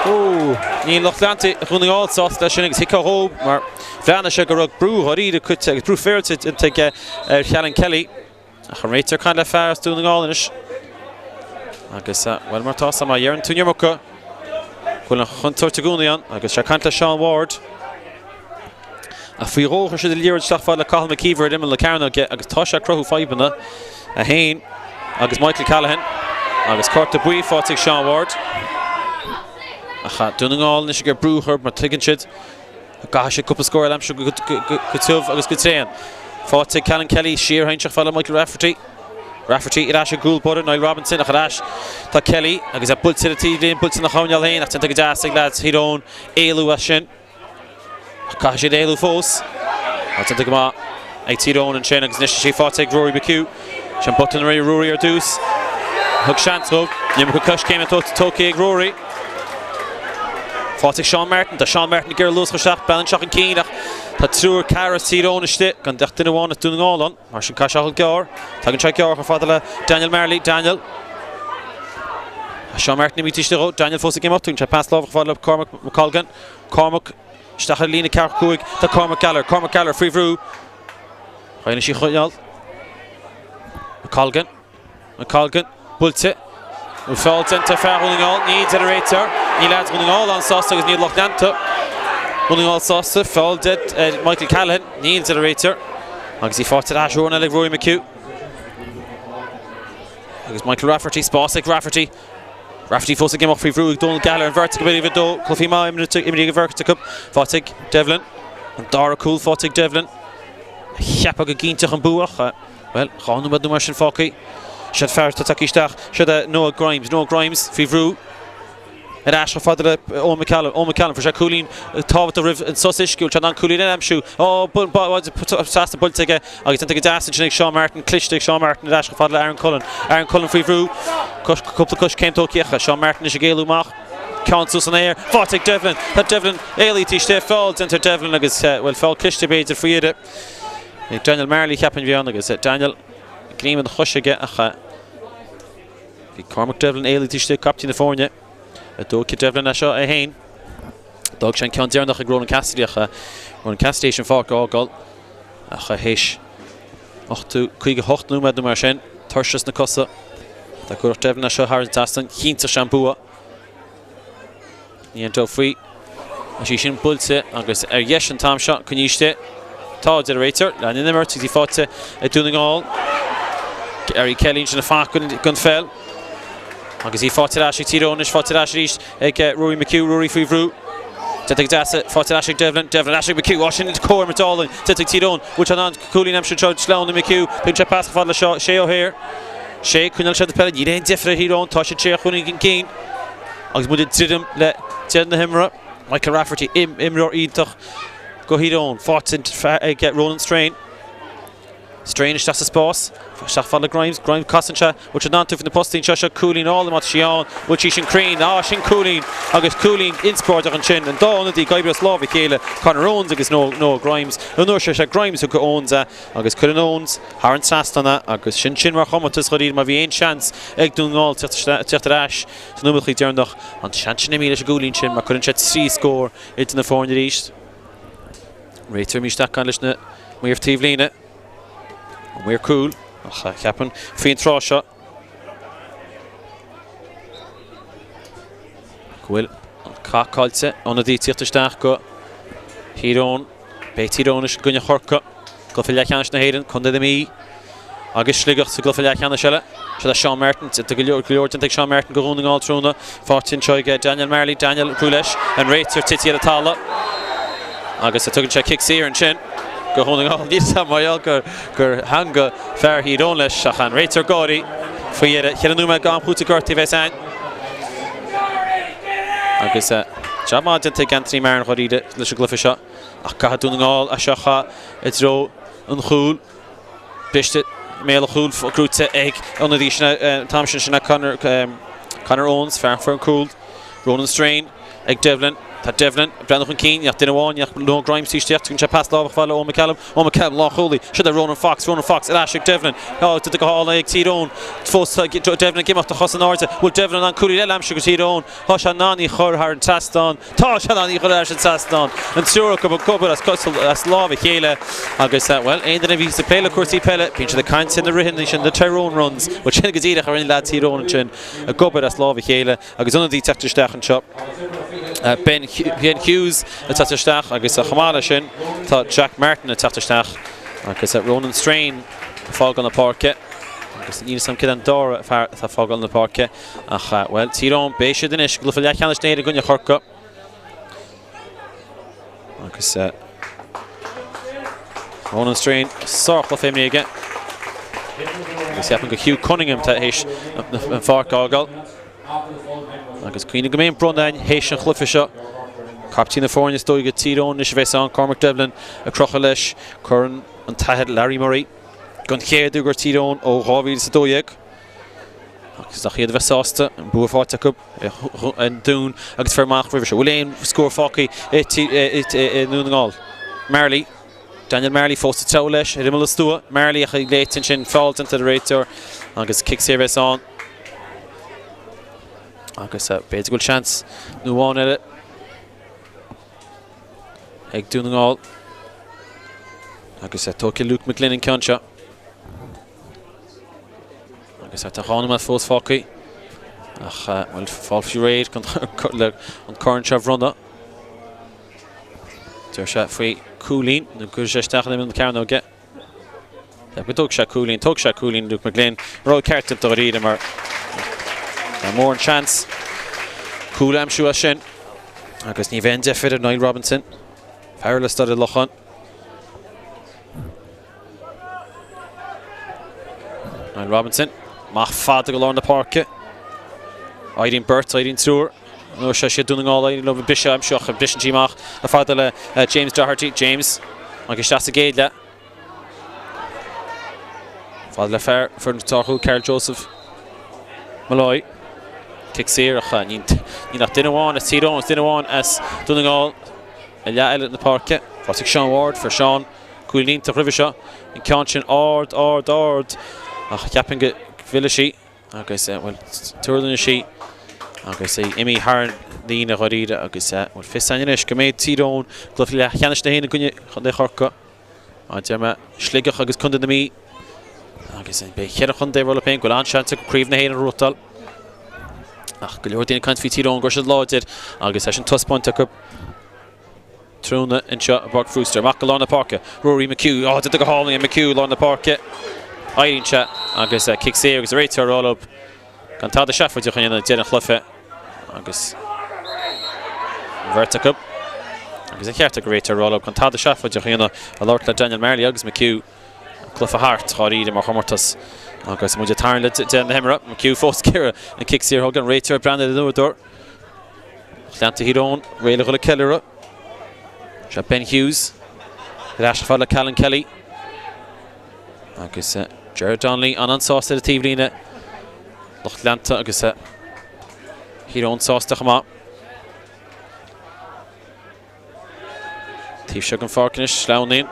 Ó, níl lucht leanta Dhún na nGall sásta leis sin agus thuigfeá dhóibh mar bhreathnaigh sé go raibh brú dháiríre caite agus brú féaráilte déanta aige ar Challan Kelly. Ach an réiteoir ag caint le fear as Dún na nGall anois. Agus, bhuel, mar atá, má dheireann tú an iomarca, go bhfuil an chontúirt i gcónaí ann. Agus sé ag caint le Seán Ward. Ach faoi dhó chuir siad an liathróid isteach fad le Cathal McKeever ar imeall na cearnóige agus tá sé ag cruthú fadhbanna. É féin agus Michael Callahan. Agus cárta buí faighte ag Seán Ward. Ach Dún na nGall anois ag brú orthu mar tuigeann siad Caithfidh siad cúpla scór eile a aimsiú go tiubh agus go tréan. Faighte ag Callan Kelly, siar anseo fad le Michael Rafferty. Rafferty ar ais i gcúl báire, Niall Robinson ach ar ais tá Kelly agus é buailte ar an taobhlíne, buailte ina choirnéal féin ach déanta go deas ag leaids Thír Eoghain éalú as sin. Ach caithfidh siad éalú fós. Tá déanta go maith ag Tír Eoghain ansin agus anois tá sí faighte ag Rory McHugh. Sin botún a rinne Ruairí ar dtús. Thug seans dhó. An iomarca coiscéime tógtha ag Ruairí. Faighte ag Seán Martin. Tá Seán Martin ag iarraidh luas a chur isteach. Breathnaíonn sé chun cinn ach tá triúr ceathrar as Tír Eoghain istigh gan ach duine amháin as Dún na nGall ann. Mar sin caithfidh sé a dhul gearr. Tagann sé gearr chomh fada le Daniel Marley. Daniel. Seán Martin imithe istigh dhó. Daniel fós ag imeacht. Tugann sé pas láimhe chomh fada le Cormac McColgan. Cormac isteach ar líne ceathracha 5. Tá Cormac Gallagher. Cormac Gallagher faoi bhrú. Éiríonn leis í a choinneáil. McColgan. McColgan. Buailte. An feall déanta ar fear Dhún na nGall. Níl, deir an réiteoir. Níl leaids Dhún na nGall an-sásta agus níl lucht leanta Dhún na nGall sásta. Feall déanta ar Michael Callahan. Níl, deir an réiteoir. Agus í faighte ar ais uair eile ag Rory McHugh. Agus Michael Rafferty. Spás ag Rafferty. Rafferty fós ag imeacht faoi bhrú ag Donal Gallagher, an bheirt acu idir 2 cluichí maith imrithe ag an bheirt acu. Faighte ag Devlin. An dara cúl faighte ag Devlin. Cheapfá go gcinnteodh an bua ach, bhuel, 2 nóiméad nó mar sin fágtha. Siad fear atá tagtha isteach, siad é Noah Grimes. Noah Grimes faoi bhrú. Ar ais chomh fada le Eoin McCallum. Eoin McCallum, fuair sé cúilín tábhachtach roimh an sos uisce. Bhfuil sé in ann cúilín eile a aimsiú? Ó, trasna buailte aige agus déanta go deas ansin ag Seán Martin. Cliste ag Seán Martin ar ais chomh fada le Aaron Cullen. Aaron Cullen faoi bhrú. Cúpla coiscéim tógtha aige. Seán Martin anois ag éalú amach. Ceann suas san aer. Faighte ag Devlin. Tá Devlin éalaithe istigh. Feall déanta ar Devlin agus, bhuel, feall cliste b'fhéidir faoi dheireadh. Ag Daniel Marley cheapfainn a bhí ann agus Daniel greim ina chois aige ach. Bhí Cormac Devlin éalaithe istigh, captaen na foirne. An dtógfaidh Devlin é seo é féin. D'fhág sé an ceann deireanach ag Ronan Cassidy ach Ronan Cassidy théis an pháirc a fhágáil ach théis 80, 58 nóiméad nó mar sin, tuirse sna cosa. Dá gcuirfeadh Devlin é seo thar an trasnán, chinnteodh sé an bua. Ní aon dabht faoi. Tá sí sin buailte agus ar dheis an t-am seo, coinnithe istigh. Tá, deir an réiteoir, lean an imirt agus í faighte ag Dún na nGall. Gary Kelly ansin ag fanacht don pheil. Agus í faighte ar ais ag Tír Eoghain anois, faighte ar ais arís ag Ruairí McHugh, Ruairí faoi bhrú. Déanta go deas, faighte ar ais ag Devlin, Devlin ar ais ag McHugh, á sin comhimirt álainn, déanta ag Tír Eoghain, bhfuil sé in ann cúilín a aimsiú anseo, sleamhnaigh McHugh, tugann sé pas chomh fada le seo, Shea O'Hare. Shea, coinneáil sé an pheil, níl aon deifir ar Thír Eoghain, tá siad sé chúilín chun cinn agus muid ag druidim le deireadh na himeartha. Michael Rafferty, imreoir iontach do Thír Eoghain, faighte ag Ronan Strain. Strain isteach sa spás, isteach fad le Grimes, Grimes casann sé, bhfuil sé in ann tú faoi na postaí anseo, seo cúilín álainn má tá sí ann, bhfuil sí sin cruinn, á sin cúilín agus cúilín inspioráideach ansin, an dá ionadaí ag oibriú as lámh a chéile, Conor Owens agus Noah Grimes, an uair seo sé Grimes a thug Owens é agus cuireann Owens thar an trasnán é agus sin sin mar chomórtas dháiríre má bhí aon seans ag Dún na nGall teacht ar ais sa nóiméad deireanach, an seans sin imithe leis an gcúilín sin mar cuireann sé 3 scór idir na foirne arís. Réiteoir imithe isteach leis na maoir taobhlíne. An maor cúil, ach ceapaim faoin tráth seo go bhfuil an cath caillte. Ionadaí ag tíocht isteach do Thír Eoghain. Beidh Tír Eoghain anois i gcoinne Chorcaí. Cluiche leathcheannais na hÉireann, Contae na Mí agus Sligeach sa gcluiche leathcheannais eile. Seo le Seán Martin. Tá go leor déanta ag Seán Martin do Dhún na nGall tráthnóna. Faighte anseo ag Daniel Marley. Daniel ag brú leis. An réiteoir tite ar an talamh. Agus tugann sé cic saor ansin do Dhún na nGall. Níl a fhios agam mar gheall gur theangaigh fear Thír Eoghain leis ach an réiteoir ag gáirí faoi dheireadh. Cheithre nóiméad d'am cúitimh gortaithe a bheas ann. Agus jab maith déanta ag Anthony Marron dháiríre leis an gcluiche seo. Ach caithfidh Dún na nGall é seo a chaitheamh i dtreo an chúil. Briste i mbéal an chúil gnóthaithe ag ionadaí sin an t-am sin, sin é Conor, Conor Owens, fear an cúl. Ronan Strain ag Devlin. Tá Devlin ag breathnú chun cinn, níl ach duine amháin, níl ach Noah Grimes istigh. Tugann sé pas láimhe chomh fada le Eoin McCallum. Eoin McCallum, lánchúlaí. Seo é Ronan Fox. Ronan Fox ar ais ag Devlin. Tá go hálainn ag Tír Eoghain. Fós tá Devlin ag imeacht, a chos in airde. Bhfuil Devlin in ann cúilín eile a aimsiú do Thír Eoghain? Tá sé in ann í chur thar an trasnán. Tá sé in ann í chur thar an trasnán. An triúr acu ag obair as lámh a chéile agus, bhuel, aon duine a bhíonns ag plé le cúrsaí peile, bíonn siad ag caint ar na ritheanna sin, na Tyrone runs. Bhuel, sin go díreach a rinne leaids Thír Eoghain ansin, ag obair as lámh a chéile agus ionadaí ag teacht isteach anseo. Ben, Ben Hughes ag teacht isteach agus chomh maith leis sin tá Jack Martin ag teacht isteach agus Ronan Strain ag fágáil na páirce agus níl a fhios agam cé an dara fear atá ag fágáil na páirce. Ach, bhuel, Tír Eoghain, beidh siad anois i gcluiche leathcheannais na hÉireann i gcoinne Chorcaí. Agus Ronan Strain, sárchluiche imeartha aige. Agus ceapaim gur Hugh Cunningham atá théis an pháirc a fhágáil. Agus cuimhnigh go mbeidh an bronnadh againn théis an chluiche seo. Captaen na foirne is dóigh do Tír Eoghain anois a bheas ann, Cormac Devlin ag crochadh leis Corn an tAthair Larry Murray don chéad uair do Tír Eoghain ó 2012. Agus nach iad a bheith sásta, an bua faighte acu ar an Dún agus Fear Manach roimhe seo. Bhfuil aon scór fágtha i nDún na nGall? Marley, Daniel Marley fós ag treabhadh leis ar imeall an stua. Marley ach ag léit ansin, feall déanta ar an réiteoir agus cic saor a bheas ann. Agus b'fhéidir go bhfuil seans nó amháin eile ag Dún na nGall. Agus tógfaidh Luke McGlynn an ceann seo. Agus tá 2 nóiméad fós fágtha ach bhuel fáil faoi réir le an corn seo a bhronnadh. Deir sé faoi cúilín nó cuirfidh sé isteach in imeall na cearnóige. Go dtógfaidh sé cúilín, tógfaidh sé cúilín Luke McGlynn. Rogha ceart déanta dáiríre mar tá mór an seans cúl a aimsiú as sin. Agus ní bheidh aon deifir ar Niall Robinson, fear le Staid an Locháin. Niall Robinson, amach fada go lár na páirce. Éiríonn beirt, éiríonn triúr. Nó sé siad Dún na nGall éiríonn leo briseadh aimsiú ach briseann sí amach chomh fada le James Doherty. James agus isteach sa gcéad leath. Fada le fear foireann sárchúl Karl Joseph Molloy. Cic saor ach níl ach duine amháin as Tír Eoghain, duine amháin as Dún na nGall i leath eile na páirce. Faighte ag Sean Ward, fuair Sean Cúilín iontach roimhe seo, an ceann sin ard, ard, ard, ach cheapfainn go bhfillfidh sí. Agus, bhuel, tuirlinge sí agus í imithe thar an líne dháiríre agus, bhuel, fios againn anois go mbeidh Tír Eoghain i gcluiche leathcheannais na hÉireann i gcoinne Chontae Chorcaí. Mar a deir mé, Sligeach agus Contae na Mí agus beidh cheithre chontae ag rá leo féin go bhfuil an-seans acu Craobh na hÉireann a ghnóthachtáil. Ach go leor daoine ag caint faoi Tír Eoghain go raibh siad láidir agus é sin taispeánta acu. Tráthnóna anseo i bPáirc Bhrewster. Amach go lár na páirce. Rory McHugh. Á, déanta go hálainn ag McHugh i lár na páirce. Éiríonn sé agus cic saor agus an réiteoir ag rá leo gan tada seafóideach a dhéanamh ag deireadh an chluiche agus an bheirt acu agus an ceart ag an réiteoir a rá leo gan tada seafóideach a dhéanamh ag labhairt le Daniel Marley agus McHugh. An cluiche thart, dháiríre, mar chomórtas agus muid ag tarraingt le deireadh na himeartha. McHugh fós ag iarraidh an cic saor a thógáil, an réiteoir ag breathnú ar an uaireadóir. Leanta Thír Eoghain, réidh le dhul ag ceiliúradh. Seo Ben Hughes ar ais fad le Callan Kelly. Agus Gerard Donnelly an-an-sásta ar an taobhlíne. Lucht leanta agus Thír Eoghain sásta chomh maith. Taobh seo den pháirc anois, sleamhnaíonn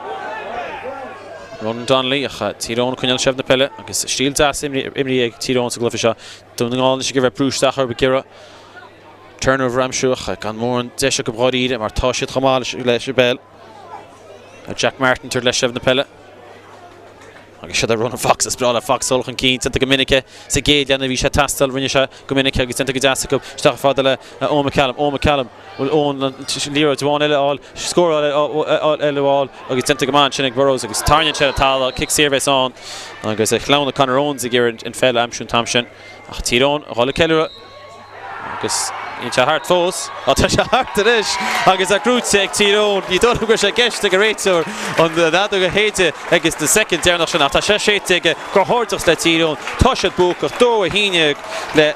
Ronan Donnelly ach Tír Eoghain ag coinneáil seilbh na peile agus stíl deas imrithe ag Tír Eoghain sa gcluiche seo. Dún na nGall anois ag iarraidh brú isteach orthu ag iarraidh turnover a aimsiú ach gan mórán deis acu dháiríre mar tá siad chomh maith leis an bpeil. Jack Martin tabhairt leis seilbh na peile. Agus siod é Ronan Foxe, is breá le Foxe dul chun cinn, déanta go minic é sa gcéad leath nuair a bhí sé ag teastáil, rinne sé go minic é agus déanta go deas acu, isteach fada le Eoin McCallum, Eoin McCallum, bhfuil Eoin an liathróid amháin eile a fháil, scór eile a fháil agus déanta go maith ansin ag Burrows agus tarraingíonn sé le talamh, cic saor a bheas ann agus sleamhnaigh Conor Owens ag iarraidh an pheil a aimsiú an t-am sin ach Tír Eoghain a dhul ag ceiliúradh. Agus níl sé thart fós. Á tá sé thart anois agus é gnóite ag Tír Eoghain. Ní dóigh liom go raibh sé i gceist ag an réiteoir an fheadóg a shéideadh ag na soicind deireanach sin ach tá sé séidte aige. Comhghairdeas le Tír Eoghain. Tá siad buacach. 2, 11 le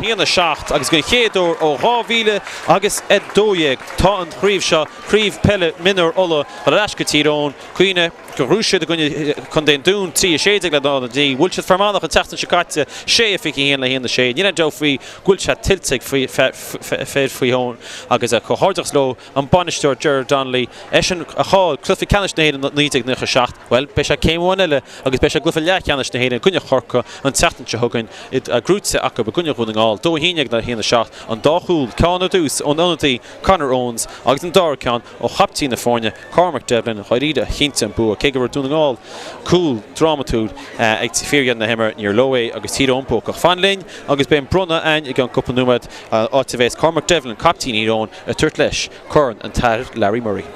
1, 7 agus den chéad uair ó 2000 agus 12 tá an chraobh seo, Craobh Peile Mionúr Uladh, ar ais go Tír Eoghain. Cuimhnigh gur ghnóthaigh siad i gcoinne Chontae an Dúin, 3, 16 le 0, 9. Bhuail siad Fear Manach an tseachtain seo caite, 6, 21 le 1, 6. Níl aon dabht faoi go bhfuil sé tuillte ag fir Thír Eoghain agus comhghairdeas leo, an bainisteoir Gerard Donnelly, eisean a chaill cluiche ceannais na hÉireann 1997. Bhuel, beidh sé céim amháin eile agus beidh sé i gcluiche leathcheannais na hÉireann i gcoinne Chorcaí an tseachtain seo chugainn, gnóite acu i gcoinne Dhún na nGall, 2, 11 le 1, 7, an dá chúl, ceann ar dtús ón ionadaí Conor Owens agus an dara ceann ó chaiptín na foirne, Cormac Devlin, dháiríre a chinntigh an bua. Cé go bhfuair Dún na nGall cúl drámatúil ag fíordheireadh na himeartha, níor leo é agus Tír Eoghain buacach. Fan linn agus beidh an bronnadh againn i gceann cúpla nóiméad, áit a bheas Cormac Devlin, caiptín Thír Eoghain, ag tabhairt leis Corn an tAthair Larry Murray.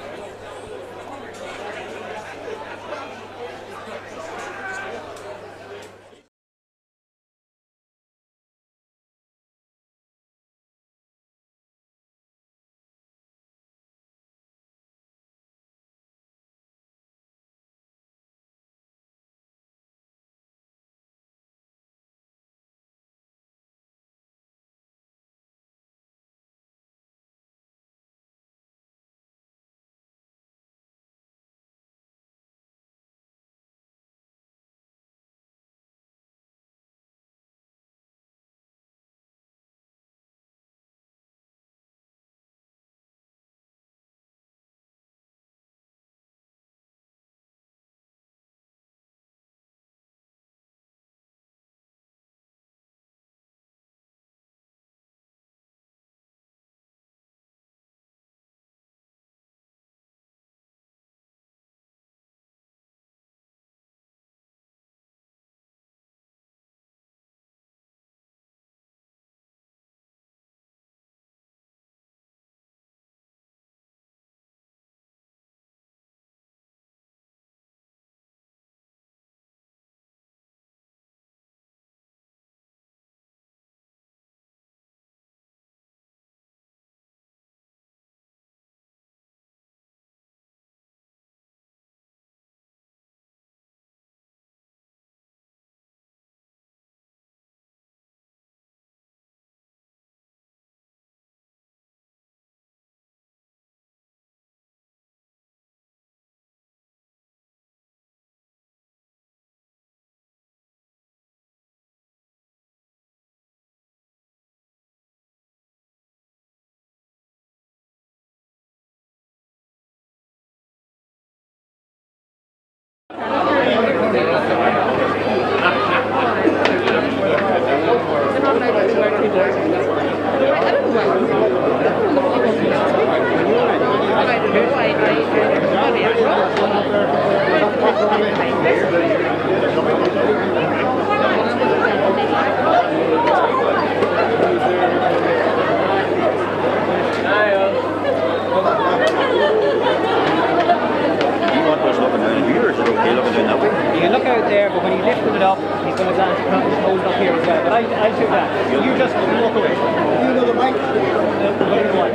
there, but when he lifted it up, he's going to glance hold it up here as well. But I, I'll do that. You just walk away. You know the mic? No, another mic.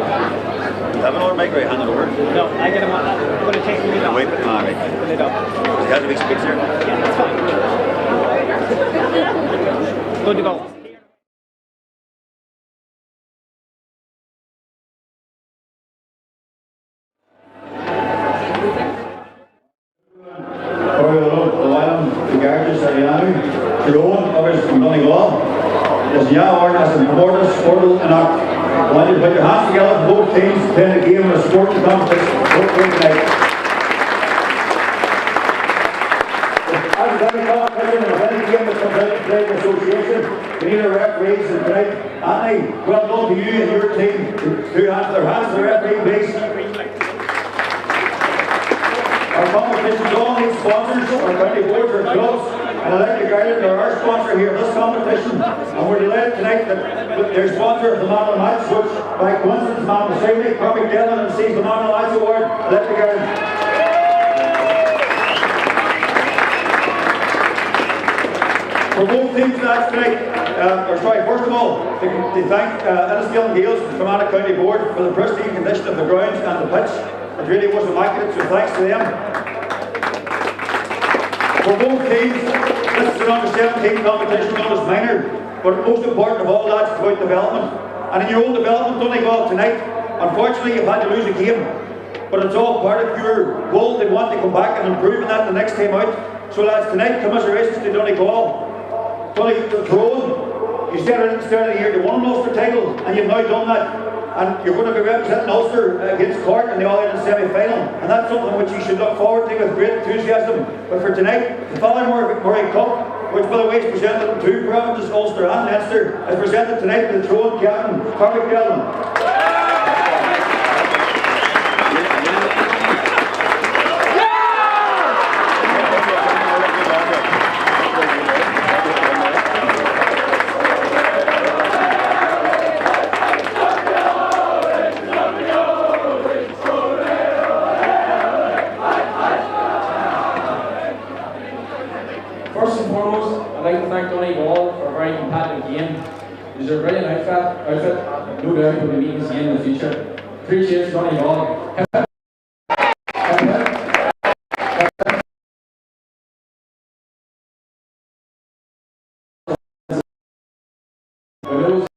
You have another mic, right? Hand it over. No, I get him. I'm going to take the lid off. Wait, all right. The lid off. He has a big speech there. Yeah, that's fine. Good to go. Tyrone agus an Donegal. Is dea-orainn as an comórtas spórtúil anocht. I want you to put your hands together for both teams playing the game of the sporting competition hopefully tonight. As with every competition and with any game that comes out to play the association, we need our referees and tonight, Anthony, well done to you and your team. Two hands, their hands to the referee, please. Our competition's all need sponsors, our county boards, our clubs, and Electric Ireland are our sponsor here of this competition. And we're delighted tonight that their sponsor of the Man of the Match, which by coincidence, man beside me, Cormac Devlin, receives the Man of the Match award, Electric Ireland. For both teams last night, uh, or sorry, first of all, to, to thank uh, Enniskillen Gaels and Fermanagh County Board for the pristine condition of the grounds and the pitch. It really was immaculate, so thanks to them. For both teams, this is an under 17 competition, known as minor, but most important of all, lads, it's about development. And in your own development, Donegal tonight, unfortunately you've had to lose a game, but it's all part of your goal to want to come back and improve on that the next time out. So lads, tonight, commiserations to Donegal. Tyrone, you said at the start of the year you won an Ulster title, and you've now done that. And you're going to be representing Ulster against Cork in the All-Ireland semi-final. And that's something which you should look forward to with great enthusiasm. But for tonight, the Fallon Murray Cup, which by the way is presented in two provinces, Ulster and Leinster, is presented tonight to the Tyrone captain, Cormac Devlin. First and foremost, I'd like to thank Donegal for a very competitive game. It is a brilliant outfit, outfit. no doubt we'll be meeting us again in the future. Three cheers, Donegal. Hip, hip. Hip, hip. For those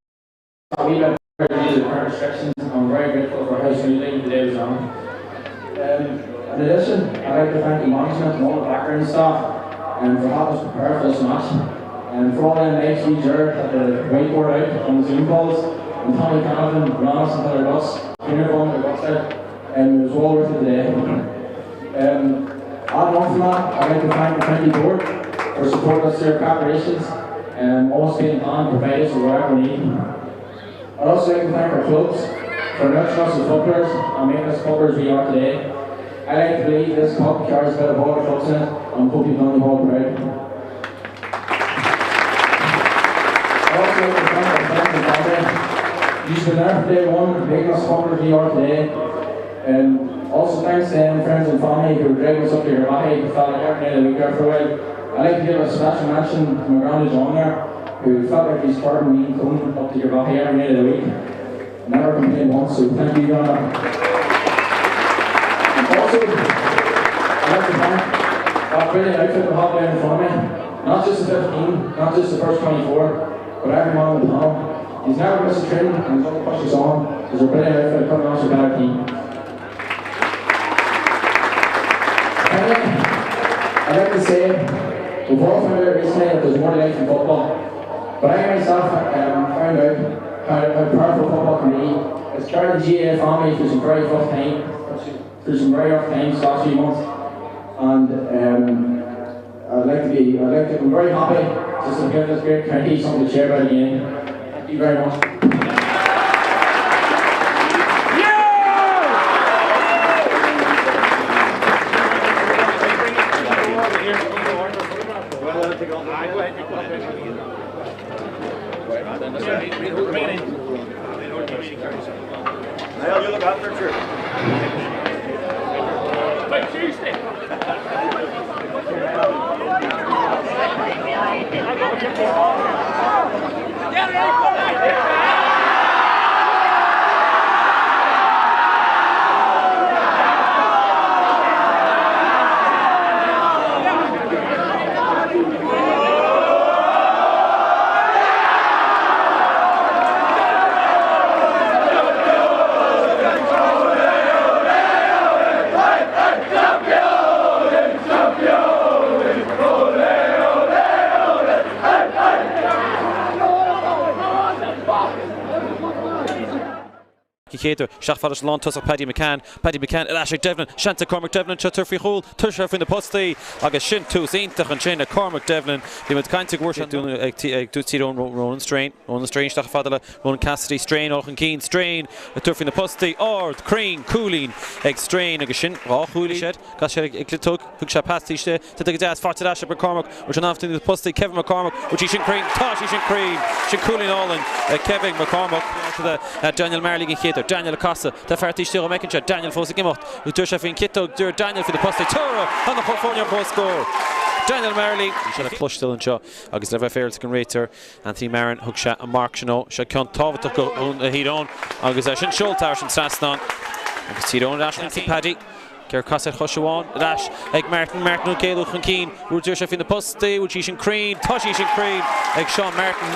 a wee bit due to the current restrictions, I'm very grateful for how smoothly the day was run. Um, in addition, I'd like to thank the management and all the background staff um, for helping us prepare for this match. And for all them nights we jerked at the whiteboard out on the Zoom calls, and Tommy Canavan, Ross and Heather Russ, uniform at the website, and it was all worth it today. Um, adding on from that, I'd like to thank the county board for supporting us through our preparations and always being on to provide us with whatever we need. I'd also like to thank our clubs for nurturing us as footballers and making us footballers we are today. I like to believe this cup carries a bit of all the clubs in it and hope you've done the all proud. I'd also like to thank our friends and family. You've been there from day one, making us footballers we are today. Um, also thanks to them, friends and family who dragged us up to Garvaghey, felt like every night of the week there for a while. I'd like to give a special mention to my granddad John there, who felt like he's part of me and coming up to Garvaghey every night of the week. Never complained once, so thank you, Grandad. Also, I'd like to thank that brilliant outfit we have there in front of me. Not just the 15, not just the first 24, but everyone on the panel. He's never missed a training and he's always pushed us on. He's a brilliant outfit, couldn't ask for a better team. Finally, I'd like to say, we've all found out recently that there's more to life than football. But I myself um, found out how, how powerful football can be. It's carried the GAA family through some very rough time, through some very rough times the last few months. And um, I'd like to be, I'd like to, I'm very happy just to give this great county something to cheer about again. Thank you very much. Niall, you look after it, sure. An chéad uair, isteach fada leis an lántosach Paddy McCann, Paddy McCann ar ais ag Devlin, seans ag Cormac Devlin anseo tabhairt faoi chúl, tabharfaidh sé faoi na postaí agus sin tús iontach ansin ag Cormac Devlin. Bhí muid ag caint go bhfuair sé ag Tír Eoghain Ronan Strain, Ronan Strain isteach fada le Ronan Cassidy, Strain ó chun cinn, Strain ag tabhairt faoi na postaí, ard, cruinn, cúilín ag Strain agus sin 2 chúilín. Chas sé ag ciotóg, thug sé pas istigh, tite go deas, faighte ar ais ag McCormack, bhfuil sé in ann faoi na postaí, Kevin McCormack, bhfuil sí sin cruinn, tá sí sin cruinn, sin cúilín álainn ag Kevin McCormack. Daniel Marley den chéad uair, Daniel ag casadh, tá fear taobh istigh dhó an bhfeiceann sé, Daniel fós ag imeacht, d'iarr sé faoin chiotóg, d'iarr Daniel faoi na postaí, tabharfaidh an chomhfhoirne an comhscór. Daniel Marley. Bhí sé le cloisteáil anseo agus le bheith féaráilte don réiteoir Anthony Marron, thug sé an marc sin dó. Seo ceann tábhachtach do Thír Eoghain agus é sin seolta thar an trasnán agus Tír Eoghain ar ais chun cinn. Paddy. Ag casadh ar chois amháin, ar ais ag Martin, Martin ag éalú chun cinn, bhfuil d'iarr sé faoi na postaí, bhfuil sí sin cruinn, tá sí sin cruinn ag Seán Martin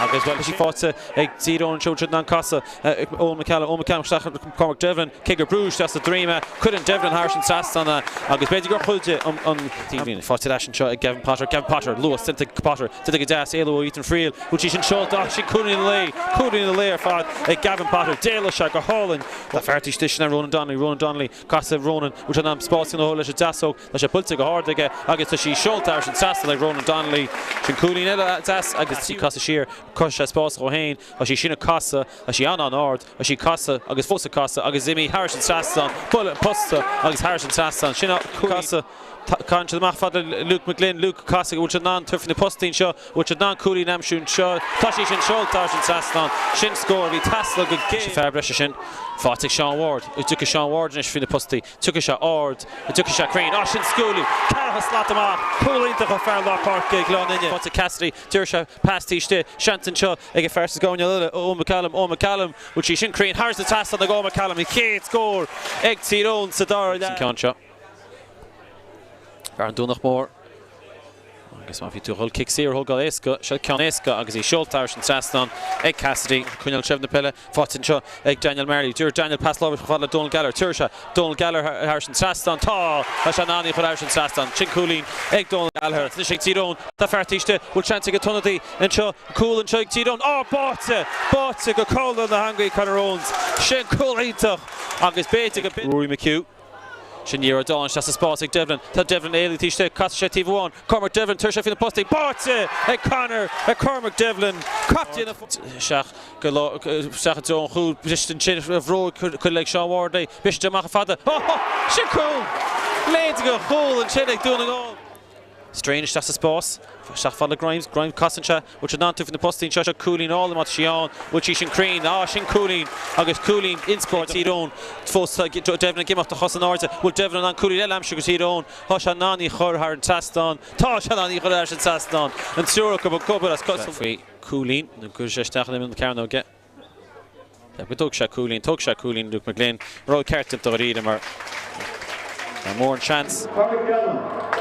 agus bhuel tá sí faighte ag Tír Eoghain anseo, bhfuil siad in ann casadh Eoin McCallum, Eoin McCallum isteach ag Cormac Devlin, cé gur brúdh isteach sa droim é, cuireann Devlin thairis an trasnán é agus b'fhéidir gur chuidigh an taobhlíne. Faighte ar ais anseo ag Gavin Potter, Gavin Potter, luas déanta ag Potter, déanta go deas, éalú ó Ethan Friel, bhfuil sí sin seolta, ach sin cúilín an lae, cúilín an lae ar fad ag Gavin Potter, d'éalaigh sé go hálainn. Tá fear taobh istigh sin ar Ronan Donnelly, Ronan Donnelly, casadh Ronan, bhfuil sé in ann spás a dhéanamh leis an deasóg, tá sé buailte go hard aige agus tá sí seolta thairis an trasnán ag Ronan Donnelly. Sin cúilín eile deas agus casadh siar, chruthaigh sé spás dhó féin, tá sí sin ag casadh, tá sí an-an-ard, tá sí ag casadh agus fós ag casadh agus imithe thairis an trasnán, bualadh an posta agus thairis an trasnán, sin cúilín. Caitheann siad amach fad le Luke McGlynn, Luke casadh, bhfuil sé in ann tabhairt faoi na postaí anseo, bhfuil sé in ann cúilín a aimsiú anseo, tá sí sin seolta thairis an trasnán, sin scór a bhí ag teastáil go géar. Fear breise sin faighte ag Seán Ward, an dtiocfaidh Seán Ward anois faoi na postaí, tiocfaidh sé ard, an dtiocfaidh sé cruinn, á sin cúilín, ceathracha slat amach, cúl iontach ó fear lár páirce Ghleann Fhinne. Faighte ag Cassidy, d'iarr sé pas taobh istigh, seans anseo ag an fear sa gcoirnéal eile, Eoin McCallum, Eoin McCallum, bhfuil sí sin cruinn, thairis an trasnán ag Eoin McCallum, an chéad scór ag Tír Eoghain sa dara leath. An ceann seo. Fear an Domhnach Mór. Agus má bhí tú ag dul cic saor a thógáil éasca, seo ceann éasca agus í seolta thairis an trasnán ag Cassidy. Coinneáil seilbh na peile faighte anseo ag Daniel Marley. D'iarr Daniel pas láimhe chomh fada le Donal Gallagher. Tabharfaidh sé Donal Gallagher thairis an trasnán. Tá! Tá sé in ann í a chur thairis an trasnán. Sin cúilín ag Donal Gallagher. Anois ag Tír Eoghain. Tá fear taobh istigh. Bhfuil seans ag an t-ionadaí anseo? Cúl anseo ag Tír Eoghain. Á! Báite! Báite go colúr na heangaí Conor Owens. Sin cúl iontach agus b'fhéidir go. Rory McHugh. Sin iarracht álainn isteach sa spás ag Devlin. Tá Devlin éalaithe taobh istigh. Casfaidh sé taobh amháin. Cormac Devlin, tabharfaidh sé faoi na postaí. Báite ag Conor, ag Cormac Devlin. Captaen na. Isteach go isteach i dtreo an chúil. Briste ansin ar bhróig cuireadh ag Seán Ward é. Briste amach fada. Sin cúl! Léide go chúl ansin ag Dún na nGall. Strain isteach sa spás, isteach fad le Grimes, Grimes casann sé, bhfuil sé in ann tabhairt faoi na postaí anseo, seo cúilín álainn má tá sí ann, bhfuil sí sin cruinn, á sin cúilín agus cúilín inspioráideach Tír Eoghain fós tá Devlin ag imeacht a chos in airde, bhfuil Devlin in ann cúilín eile a aimsiú do Thír Eoghain, tá sé in ann í chur thar an trasnán, tá sé in ann í chur thar an trasnán, an triúr acu ag obair as faoi cúilín, nó cuirfidh sé isteach in imeall na cearnóige. Go dtógfaidh sé cúilín, tógfaidh sé cúilín Luke McGlynn. Rud ceart déanta dáiríre mar tá mór an seans. Cormac Devlin.